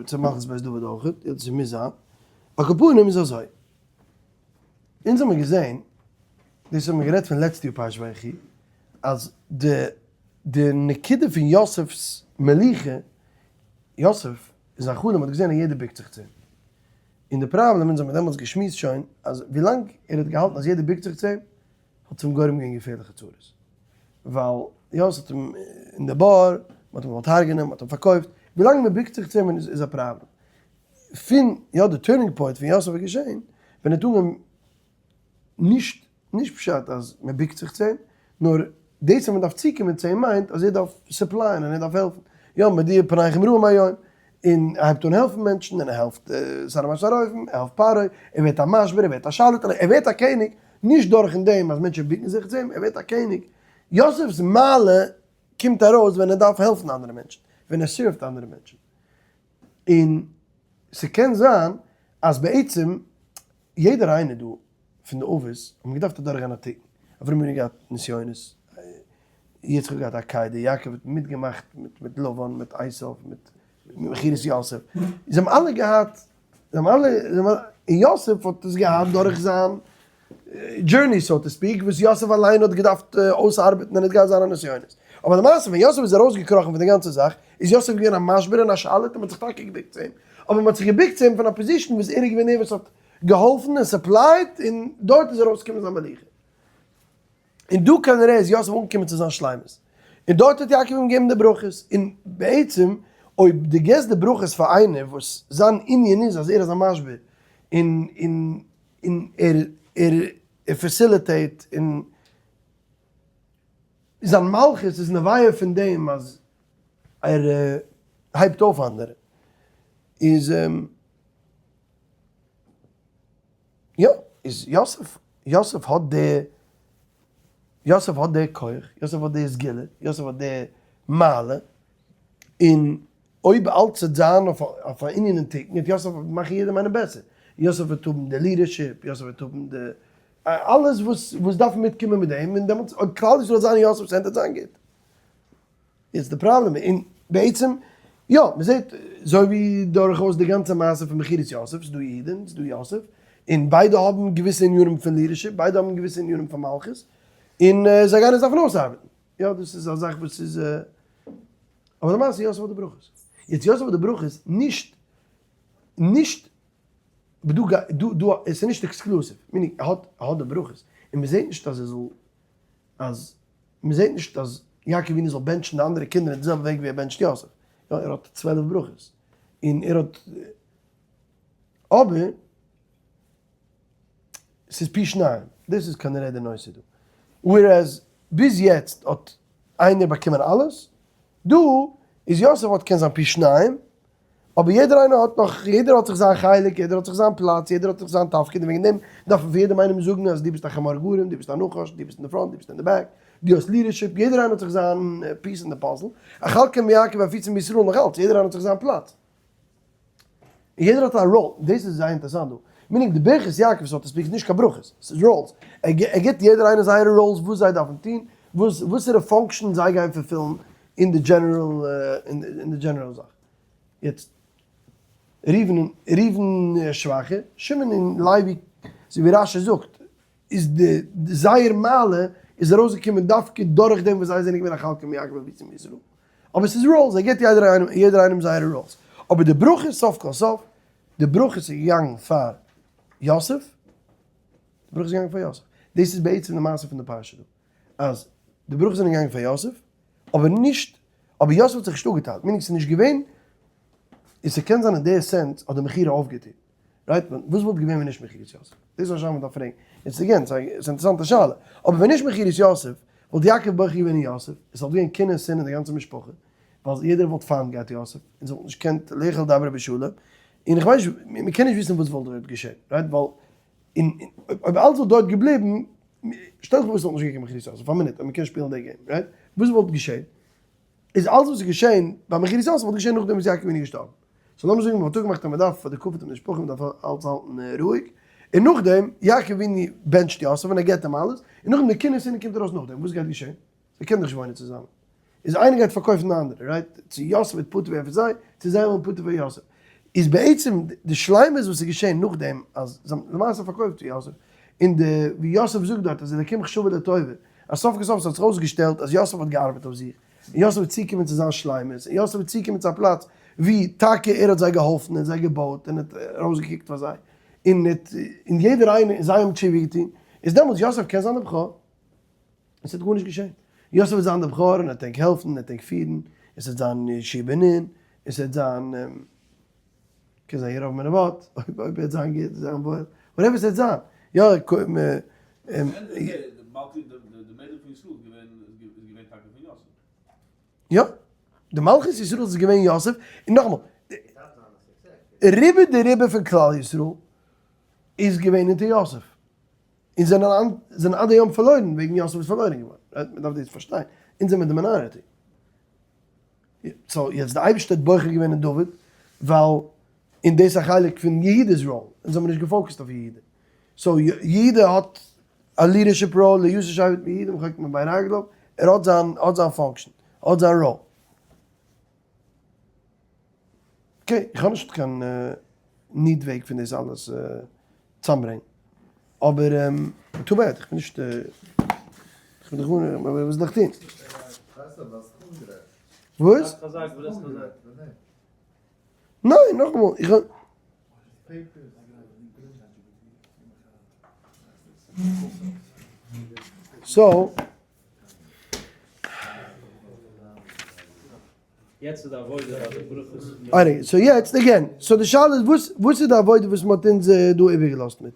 צו מלכות בית דוד אויכעט, יא ס'מוז זיין. על כל פנים איז אזוי, אונז האמיר געזען, דאס האבן מיר גערעדט פון לעצטע יאר פרשת ויחי, אז די די נקודה פון יוסף'ס מלוכה, יוסף אין זיין חלום האט געזען אז יעדער בוקט זיך צו אים. און די פראבלעם, אונז האבן דעמאלטס געשמועסט שוין, אז ווילאנג ער האט געהאלטן אז יעדער בוקט זיך צו אים, האט עס אים גורם געווען געפערליכע צרות. ווייל יא, ס'האט אים אין די בור, מ'האט אים געוואלט הרג'נען, מ'האט אים פארקויפט. ווילאנג מ'בוקט זיך צו אים איז א פראבלעם. פון, יא, די turning point פון יוסף איז געשען, ווען ער האט אנגעהויבן נישט, נישט פשט אז מען בוקט זיך צו אים, נאר דאס אז מען דארף צוקומען צו אים מיינט אז ער דארף supply ען און ער דארף העלפן. יא, מודיע פניכם רעים היום, און ער הייבט אן העלפן מענטשן, און ער העלפט שר המשרפים, ער העלפט פרעה, ער ווערט א משביר, ער ווערט א שליט, ער ווערט א קעניג, נישט דורכן דעם אז מענטשן בוקן זיך צו אים, ער ווערט א קעניג. יוסף'ס מעלה קומט ארויס ווען ער דארף העלפן אנדערע מענטשן, ווען ער serve ט אנדערע מענטשן. און ס'קען זיין אז בעצם יעדער איינער דא פון די אבות האבן געדארפט אדורכגיין א תיקון, אברהם אבינו האט געהאט נסיונות, יצחק האט געהאט עקידה, יעקב האט מיטגעמאכט מיט לבן, מיט עשיו, מיט מכירת יוסף, זיי האבן אלע געהאט, זיי האבן אלע, און יוסף האט עס געהאט דורך זיין journey so to speak, וואס יוסף אליין האט געדארפט אויסארבעטן און האט געהאט זיינע נסיונות. אבער למעשה ווען יוסף איז ארויסגעקראכן פון די גאנצע זאך, איז יוסף געווען א משביר און א שליט און מען האט זיך טאקע געבוקט צו אים. אבער מען האט זיך געבוקט צו אים פון א position וואס ער איז געווען דער וואס האט געהאלפן און supply ט און דארט איז ארויסגעקומען זיין מלוכה. און דא כנראה איז יוסף אנגעקומען צו זיין שלימות. און דארט האט יעקב אים געגעבן די ברכות. און בעצם אויב דו געסט די ברכות פאר איינער וואס זיין ענין איז אז ער איז א משביר און און און ער ער ער facilitate און זיין מלכות איז נובע פון דעם אז ער הייבט אויף אנדערע איז יא איז יוסף יוסף האט די יוסף האט די כח יוסף האט די סגולה יוסף האט די מעלה און אויב אלץ וועט זיין אויף א ענין אין תיקון וועט יוסף מאכן יעדעם איינעם בעסער, יוסף וועט האבן די leadership, יוסף וועט האבן די אלעס וואס וואס דארף מיטקומען מיט דעם, און דעמאלטס אויב כלל ישראל וועט זיין אין יוסף'ס הענט וועט זיין גוט. יעצט די פראבלעם און בעצם יא מען זעט אזוי ווי דורכאויס די גאנצע מעשה פון מכירת יוסף, ס'איז דא יהודה און ס'איז דא יוסף, און ביידע האבן געוויסע ענינים פון leadership, ביידע האבן געוויסע ענינים פון מלכות, און זיי גייען עס דארפן אויסארבעטן. יא דאס איז א זאך וואס איז אבער למעשה יוסף האט די ברכות. יעצט יוסף האט די ברכות נישט נישט דא דא דא עס איז נישט exclusive, meaning ער האט ער האט די ברכות און מען זעט נישט אז ער זאל אז מען זעט נישט אז יעקב אבינו זאל בענטשן די אנדערע קינדער אין די זעלבע וועג ווי ער בענטשט יוסף. יא ער האט 12 ברכות און ער האט אבער ס'איז פי שניים, דאס איז כנראה די נושא דא. whereas ביז יעצט האט איינער באקומען אלעס. דא איז יוסף האט קען זיין פי שניים, אבער יעדער איינער האט נאך, יעדער האט זיך זיין חלק, יעדער האט זיך זיין פלאץ, יעדער האט זיך זיין תפקיד, און וועגן דעם דארף מען פון יעדעם איינעם זאגן אז דו ביסט א חמור גרים, דו ביסט א נחש, דו ביסט אין די front, דו ביסט אין די back, דו האסט leadership, יעדער איינער האט זיך זיין piece אין די puzzle, אחלקם מיעקב ואפיצם מישראל נאך אלץ, יעדער איינער האט זיך זיין פלאץ. און יעדער האט א role, דאס איז זייער אינטערעסאנט דא, meaning די ברכת יעקב so to speak איז נישט קיין ברכות, ס'איז roles, ער גיבט יעדער איינער זייערע roles וואס זיי דארפן טון, וואס וואסערע function זיי גייען fulfill ן אין די general אין די general זאך. יעצט ראובן ראובן שוואכער, שמעון און לוי אזוי ווי רשי זאגט איז די זייער מעלה איז ארויסגעקומען דווקא דורך דעם וואס זיי זענען געווען אחלקם מיעקב ואפיצם מישראל. אבער ס'איז roles, ער גיבט יעדער איינעם יעדער איינעם זייערע roles. אבער די ברכות סוף כל סוף, די ברכות איז געגאנגען פאר יוסף, די ברכות איז געגאנגען פאר יוסף. דאס איז בעצם די מעשה פון די פרשה דא. אז די ברכות זענען געגאנגען פאר יוסף, אבער נישט, אבער יוסף האט זיך נישט אפגעטיילט, meaning ס'איז נישט געווען, און ס'קען זיין אין די sense האט די מכירה אויפגעטון. right? וואס וואלט געווען ווען נישט מכירת יוסף? דאס איז א שאלה מ'דארף פרעגן. יעצט again, ס'איז א אינטערעסאנטע שאלה. אבער ווען נישט מכירת יוסף, וואלט יעקב בוחר געווען אין יוסף, עס וואלט געווען קנאה שנאה אין די גאנצע משפחה, ווייל יעדער וואלט פיינט געהאט יוסף, און זיי וואלטן נישט געקענט לאכול דבר בשלום, און איך ווייס נישט, מ'קען נישט וויסן וואס וואלט דארט געשען, right? ווייל און אויב אלעס וואלט דארט געבליבן, שטעל דיך פאר עס וואלט נישט געקומען מכירת יוסף, פאר א מינוט, אויב מ'קען שפילן די game, right? וואס וואלט געשען? איז אלעס וואס איז געשען ביי מכירת יוסף וואלט געשען נאכדעם וואס יעקב אבינו איז געשטארבן. so לאמיר זאגן מ'האט אפגעמאכט אז מ'דארף פאר די כבוד פון די משפחה מ'דארף אלץ האלטן רואיג, און נאכדעם יעקב אבינו בענטשט יוסף און ער געבט אים אלעס, און נאכדעם די קנאה שנאה קומט ארויס נאכדעם, וואס גייט געשען? זיי קענען דאך נישט וואוינען צוזאמען. איז איינער גייט פארקויפן די אנדערע, right? צו יוסף וועט פטור ווערן פון זיי, צו זיי וועלן פטור ווערן יוסף. איז בעצם די שלימות וואס איז געשען נאכדעם אז זיי האבן למעשה פארקויפט יוסף, און די ווי יוסף זאגט דארט אז אלקים חשבה לטובה, אז סוף כל סוף עס האט זיך אויסגעשטעלט אז יוסף האט געארבעט אויף זיך, און יוסף איז צוגעקומען צו זיין שלימות, און יוסף איז צוגעקומען צו א פלאץ ווי טאקע ער האט זיי געהאלפן און זיי געבויט און האט ארויסגעקוקט פאר זיי, און האט און יעדער איינער און זיי האבן תשובה געטון, איז דעמאלטס יוסף קען זיין דער בכור, און עס וועט גארנישט געשען, יוסף וועט זיין דער בכור און ער וועט ענק העלפן און ער וועט ענק פירן, עס וועט זיין יהושע בן נון, עס וועט זיין. קען זיין ירבעם בן נבט, אויב אויב וועט זיין גוט, זיין וואויל, whatever ס'וועט זיין, יא, יא, די מלכות ישראל איז געווען יוסף, און נאכאמאל, רובא דרובא פון כלל ישראל איז געווען אונטער יוסף, און זענען זענען עד היום פארלוירן וועגן יוסף איז פארלוירן געווארן, מען דארף דאס פארשטיין, אונז זעמיר די minority. so יעצט די אייבערשטער האט בוחר געווען אין דוד ווייל און דאס איז א חלק פון יהודה'ס role, אונז האבן נישט גע focus ט אויף יהודה, so יהודה האט א leadership role, לא יסור שבט מיהודה מרחוק מבין רגליו, ער האט זיין האט זיין function, האט זיין role. okay, איך האב נישט קיין neat וועג פון דאס אלעס צאמברענגן, אבער too bad, איך בין נישט, איך בין דאך גארנישט, וואס זאל איך טון? וואס? ניין, נאכאמאל, איך האב. so. יעצט איז די עבודה אז די ברכות. alright, so יעצט again, so די שאלה איז וואס וואס איז די עבודה וואס מ'האט אונז דא איבערגעלאזט מיט?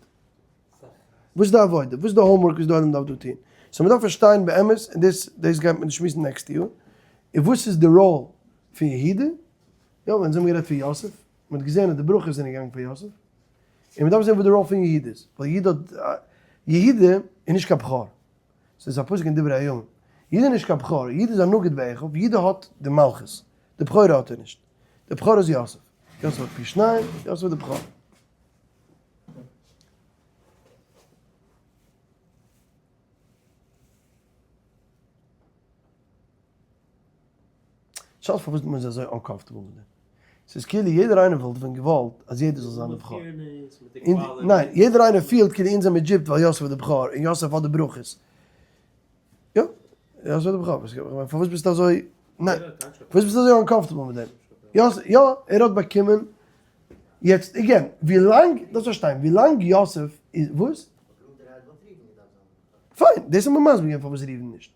וואס איז די עבודה? וואס איז די homework וואס די עולם דארף דא טון? so מ'דארף פארשטיין באמת, און דאס דאס גייט מען שמועסן next יאר, און וואס איז די role פון יהודה? יא, אונז האבן גערעדט פון יוסף, מ'האט געזען אז די ברכות זענען געגאנגען פאר יוסף, און מ'דארף זען וואס די role פון יהודה איז, ווייל יהודה האט, יהודה איז נישט קיין בכור, ס'איז א פסוק אין דברי הימים. יהודה איז נישט קיין בכור, יהודה איז א נגיד באחיו, יהודה האט די מלכות, די בכורה האט ער נישט. די בכור איז יוסף. יוסף האט פי שניים, יוסף איז די בכור. שאלה פארוואס מען איז אזוי uncomfortable מיט דעם. ס'איז כאילו יעדער איינער וואלט ווען געוואלט אז יעדער זאל זיין די בכור. ניין, יעדער איינער פילט כאילו אונז זעמיר gypped ווייל יוסף איז די בכור און יוסף האט די ברכות. יא, יוסף איז די בכור. פארוואס ביסטו אזוי, ניין, פארוואס ביסטו אזוי uncomfortable מיט דעם? יוסף, יא, ער האט באקומען, יעצט again, ווי לאנג, דארפסט פארשטיין, ווי לאנג יוסף איז, וואס? פיין, דאס האט מען מסביר געווען פארוואס ראובן נישט.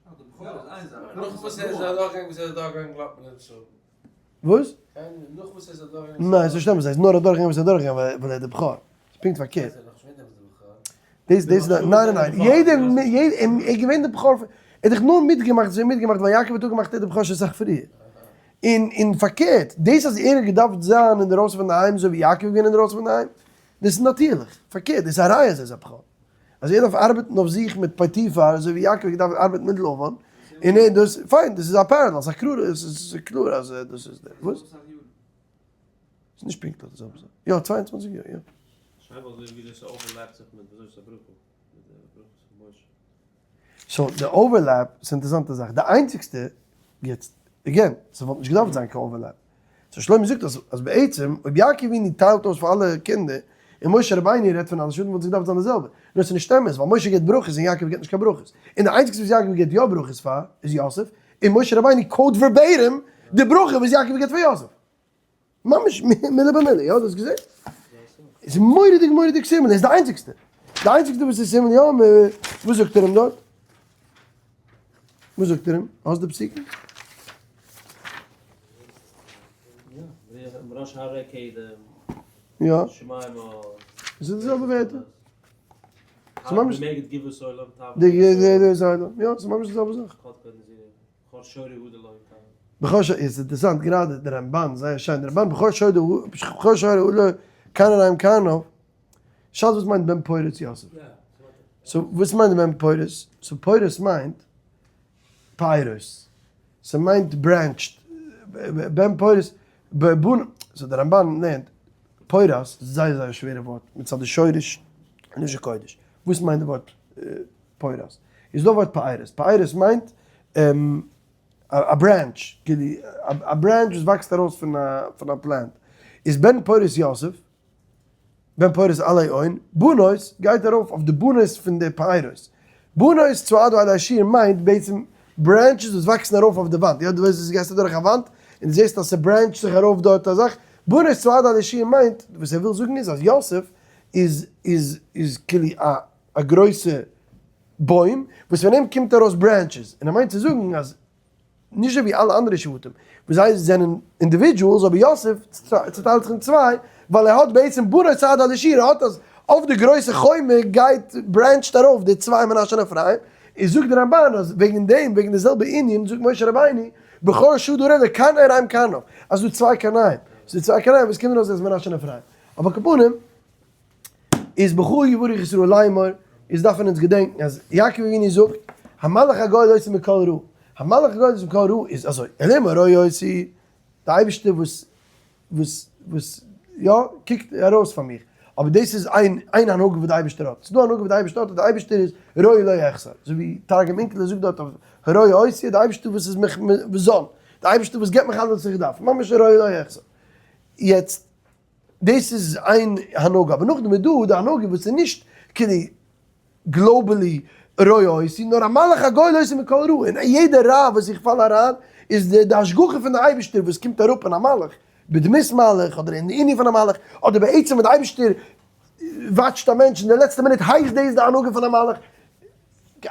וואס? ניין, ס'נישט אמת, ס'איז נאר אדורכגעגאנגען וואס איז אדורכגעגאנגען ווייל ער איז די בכור. ס'איז פונקט פארקערט. דאס דאס ניין ניין ניין, יעדער יעדער ער איז געווען די בכור, ער האט דאך נאר מיטגעמאכט, עס איז מיטגעמאכט ווייל יעקב האט אפגעמאכט ער איז די בכור שוין סאך פריער. און און פארקערט, דאס אז ער האט געדארפט זיין אינדערויסן פון די היים אזוי ווי יעקב איז געווען אינדערויסן פון די היים, דאס איז נאטירליך. פארקערט, דאס איז א ראיה אז ער איז א בכור. אז ער דארף ארבעטן אויף זיך מיט פוטיפר אזוי ווי יעקב האט געדארפט ארבעטן מיט לבן, און ער דאס, פיין, דאס איז א parallel, ס'איז א קלארע, ס'איז קלאר אז דאס איז דער, וואס? ס'איז נישט פונקטליך די זעלבע זאך. יא, 22 יאר, יא. שרייב אזוי ווי דאס overlap ט זיך מיט וזאת הברכה, מיט די ברכות פון משה. so די overlap איז אינטערעסאנטע זאך, די איינציגסטע, יעצט, again, ס'וואלט נישט געדארפט זיין קיין overlap. so שלמה זאגט אז אז בעצם אויב יעקב אבינו טיילט אויס פאר אלע קינדער, און משה רבינו רעדט פון אלע שבטים וואלט עס געדארפט זיין די זעלבע. נאר ס'איז נישט אמת, ווייל משה געבט ברכות און יעקב געבט נישט קיין ברכות. און די איינציגסטע וואס יעקב געבט יא ברכות פאר איז יוסף, און משה רבינו quote verbatim די ברכה וואס יעקב געבט פאר יוסף. ממש מילה במילה, יא? דו האסט געזען? עס איז מורא'דיג מורא'דיג similar, עס איז די איינציגסטע. די איינציגסטע וואס איז similar, יא, וואס זאגט ער אים דארט? וואס זאגט ער אים? האסט די פסוקים? יא. עס איז די זעלבע ווערטער. ס'איז ממש די יא, ס'איז ממש די זעלבע זאך. בכור שור איז אינטערעסאנט גראדע די רמבן זייער שיין די רמבן בכור שור בכור שור הוא לקנן קרנו שאלת וואס מיינט בן פורת יוסף so וואס מיינט בן פורת so פורת מיינט פירות ס'מיינט branched בן פורת בן so די רמבן לערנט פורת איז זייער זייער שווערע ווארט מצד די שורש לשון קודש וואס מיינט די ווארט פורת איז דא ווארט פאירות, פאירות מיינט א branch, כאילו א branch וואס וואקסט ארויס פון א פון א plant, איז בן פורת יוסף, בן פורת עלי און, בנות גייט ארויף אויף די בנות פון די פאירות, בנות צועדו עלי שור מיינט בעצם branches וואס וואקסן ארויף אויף די וואנט, יא דו ווייסט וואס גייסט אדורך א וואנט און דו זעסט אז ס' branch ט זיך ארויף דארט א זאך, בנות צועדו עלי שור מיינט, וואס ער וויל זאגן איז אז יוסף איז איז איז כאילו א א גרויסע בוים וואס פון אים קומט ארויס branches, און ער מיינט צו זאגן אז נישט אזוי ווי אלע אנדערע שבטים וואס זיי זענען individuals, אבער יוסף צוטיילט זיך אין צוויי, ווייל ער האט בעצם בנות צועדו עלי שור, ער האט אז אויף די גרויסע חומה גייט branch ט ארויף די צוויי מנשה און אפרים, און זאגט די רמבן אז וועגן דעם, וועגן די זעלבע ענין, זאגט משה רבינו, בכור שדה רעדט קנאי רעים קנאו, אז ס'דא צוויי קנאים, ס'דא צוויי קנאים וואס קומען ארויס אז מנשה און אפרים, אבער על כל פנים. איז בך יברך ישראל לאמור, איז דארפן אונז געדענקן אז יעקב אבינו זאגט, המלאך הגואל אותי מכל רע, המלאך הגואל אותי מכל רע איז אזוי, אלהים הרואה אותי, די אייבערשטער וואס וואס וואס יא קוקט ארויס פאר מיך, אבער דאס איז איין איין הנהגה וואס די אייבערשטער האט, ס'איז דא הנהגה וואס די אייבערשטער האט אז די אייבערשטער איז רואה לא יחסר, אזוי ווי תרגום אונקלוס זאגט דארט אויף הרואה אותי, די אייבערשטער וואס איז מיך מזון, די אייבערשטער וואס געבט מיך אלעס וואס איך דארף, ממש רואה לא יחסר. יעצט דאס איז איין הנהגה, אבער נאכדעם איז דא די הנהגה וואס איז נישט כאילו globally רואה אותי, נאר המלאך הגואל אותי מכל רע, און יעדע רע וואס איך פאל אריין איז די השגחה פון די אייבערשטער וואס קומט אראפ אין א מלאך, בדמות מלאך, אדער אין די ענין פון א מלאך, אדער בעצם ווען די אייבערשטער watch ט א מענטש אין די לעצטע מינוט הייסט דאס די הנהגה פון א מלאך,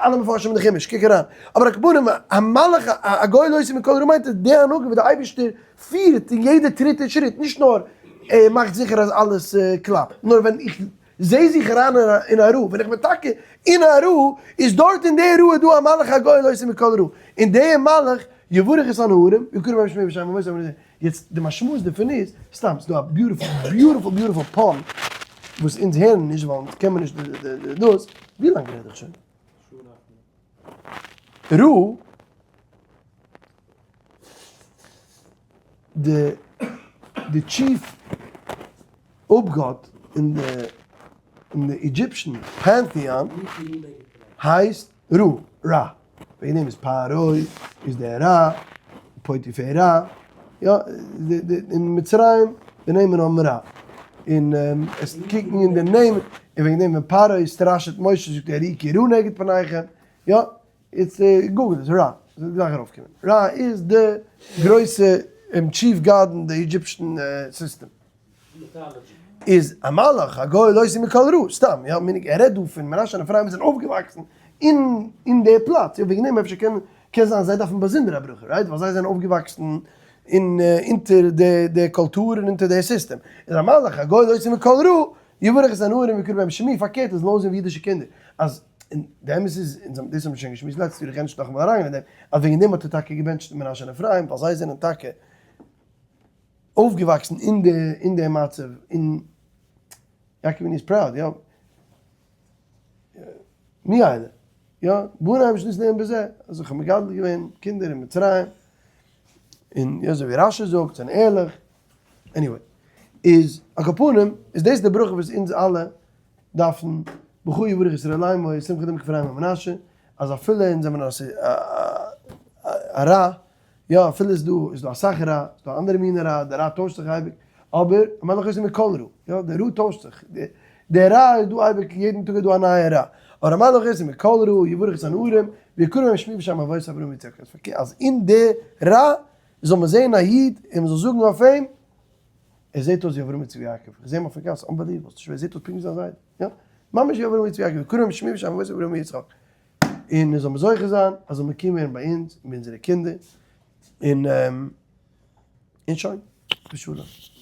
אלע מפרשים אין די חומש, קוק אריין. אבער על כל פנים, המלאך הגואל אותי מכל רע מיינט די הנהגה וואס די אייבערשטער פירט אין יעדע טריט און שריט, נישט נאר ער מאכט זיכער אז אלעס קלאפט, נאר ווען איך זע זיך אריין אין א רע, ווען איך בין טאקע אין א רע, איז דארט אין די רע איז דא א מלאך הגואל אותי מכל רע, און די מלאך יברך את הנערים, ויקרא בהם שמי בשם אבותם, יעצט די משמעות דערפון איז, סתם, ס'איז דא א beautiful beautiful beautiful pun וואס אונז הערן נישט ווייל אונז קען מען נישט די דאס, ווי לאנג רעד איך שוין? רא די די chief אפגאט אין די אין די Egyptian pantheon הייסט רא, רע, וועגן דעם איז פרעה איז דער רע, פוטיפרע, יא, אין מצרים די נעמען האבן רע, און עס קוקן אין די נעמען, און וועגן דעם ווען פרעה סטראשעט משה זאגט ער ראו כי רעה נגד פניכם, יא, איטס Google עס, רע, עס וועט גלייך ארויפקומען, רע איז די גרויסע chief god אין די Egyptian system. איז המלאך הגואל אותי מכל רע, סתם, יא, מיין איך, ער רעדט דא פון מנשה און אפרים וואס זענען אויפגעוואקסן אין אין די פלאץ, יא, וועגן דעם אפשר קען קען זיין זיי דארפן באזונדער א ברכה, right? ווייל זיי זענען אויפגעוואקסן אין אונטער די די קולטור און אונטער די סיסטעם. איז המלאך הגואל אותי מכל רע, יברך את הנערים ויקרא בהם שמי, פארקערט עס זאל אויסזען ווי אידישע קינדער, אז, און די אמת איז, אונז האבן דאס האבן מיר שוין געשמועסט לעצטע יאר, איך גיי נישט נאכאמאל אריינגיין אין דעם, אז וועגן דעם האט ער טאקע געבענטשט מנשה און אפרים, ווייל זיי זענען טאקע. אויפגעוואקסן אין די אין די מצב, און יעקב אבינו איז proud, יא, מי אלה, יא, בני אשר ניתנו להם בזה, אז איך האב מגדל געווען קינדער אין מצרים, און יא אזוי ווי רשי זאגט, זענען ערליך, anyway, איז על כל פנים, איז דאס די ברכה וואס אונז אלע דארפן, בך יברך ישראל לאמור, שמחה דמי כפרים ומנשה, אז אפילו אונז זעמער א רע, יא אפילו איז דא איז דא אסאך רע, איז דא אנדערע מיני רע, די רע טוישט זיך אייביג, אבער המלך עושה מכל רע, יא די רע טוישט זיך, די רע איז דא אייביג יעדן טאג איז דא א נייע רע, אבער המלך עושה מכל רע, יברך את הנערים, ויקרא בהם שמי ושם אבות אברהם ויצחק, אז אין די רע זאל מען זען א איד און מען זאל זאגן אויף אים, ער זעט אויס ווי אברהם יצחק ויעקב, איך זע אים אויפן גאס, unbelievable, ס'נישט ווער זעט אויס פונקט ווי זיין זיידע, יא, ממש ווי אברהם יצחק ויעקב, ויקרא בהם שמי ושם אבות אברהם ויצחק. און מיר זאלן זוכה זיין אז זאל מקוים ווערן ביי אונז און ביי אונזערע קינדער, און און שוין, בשלום.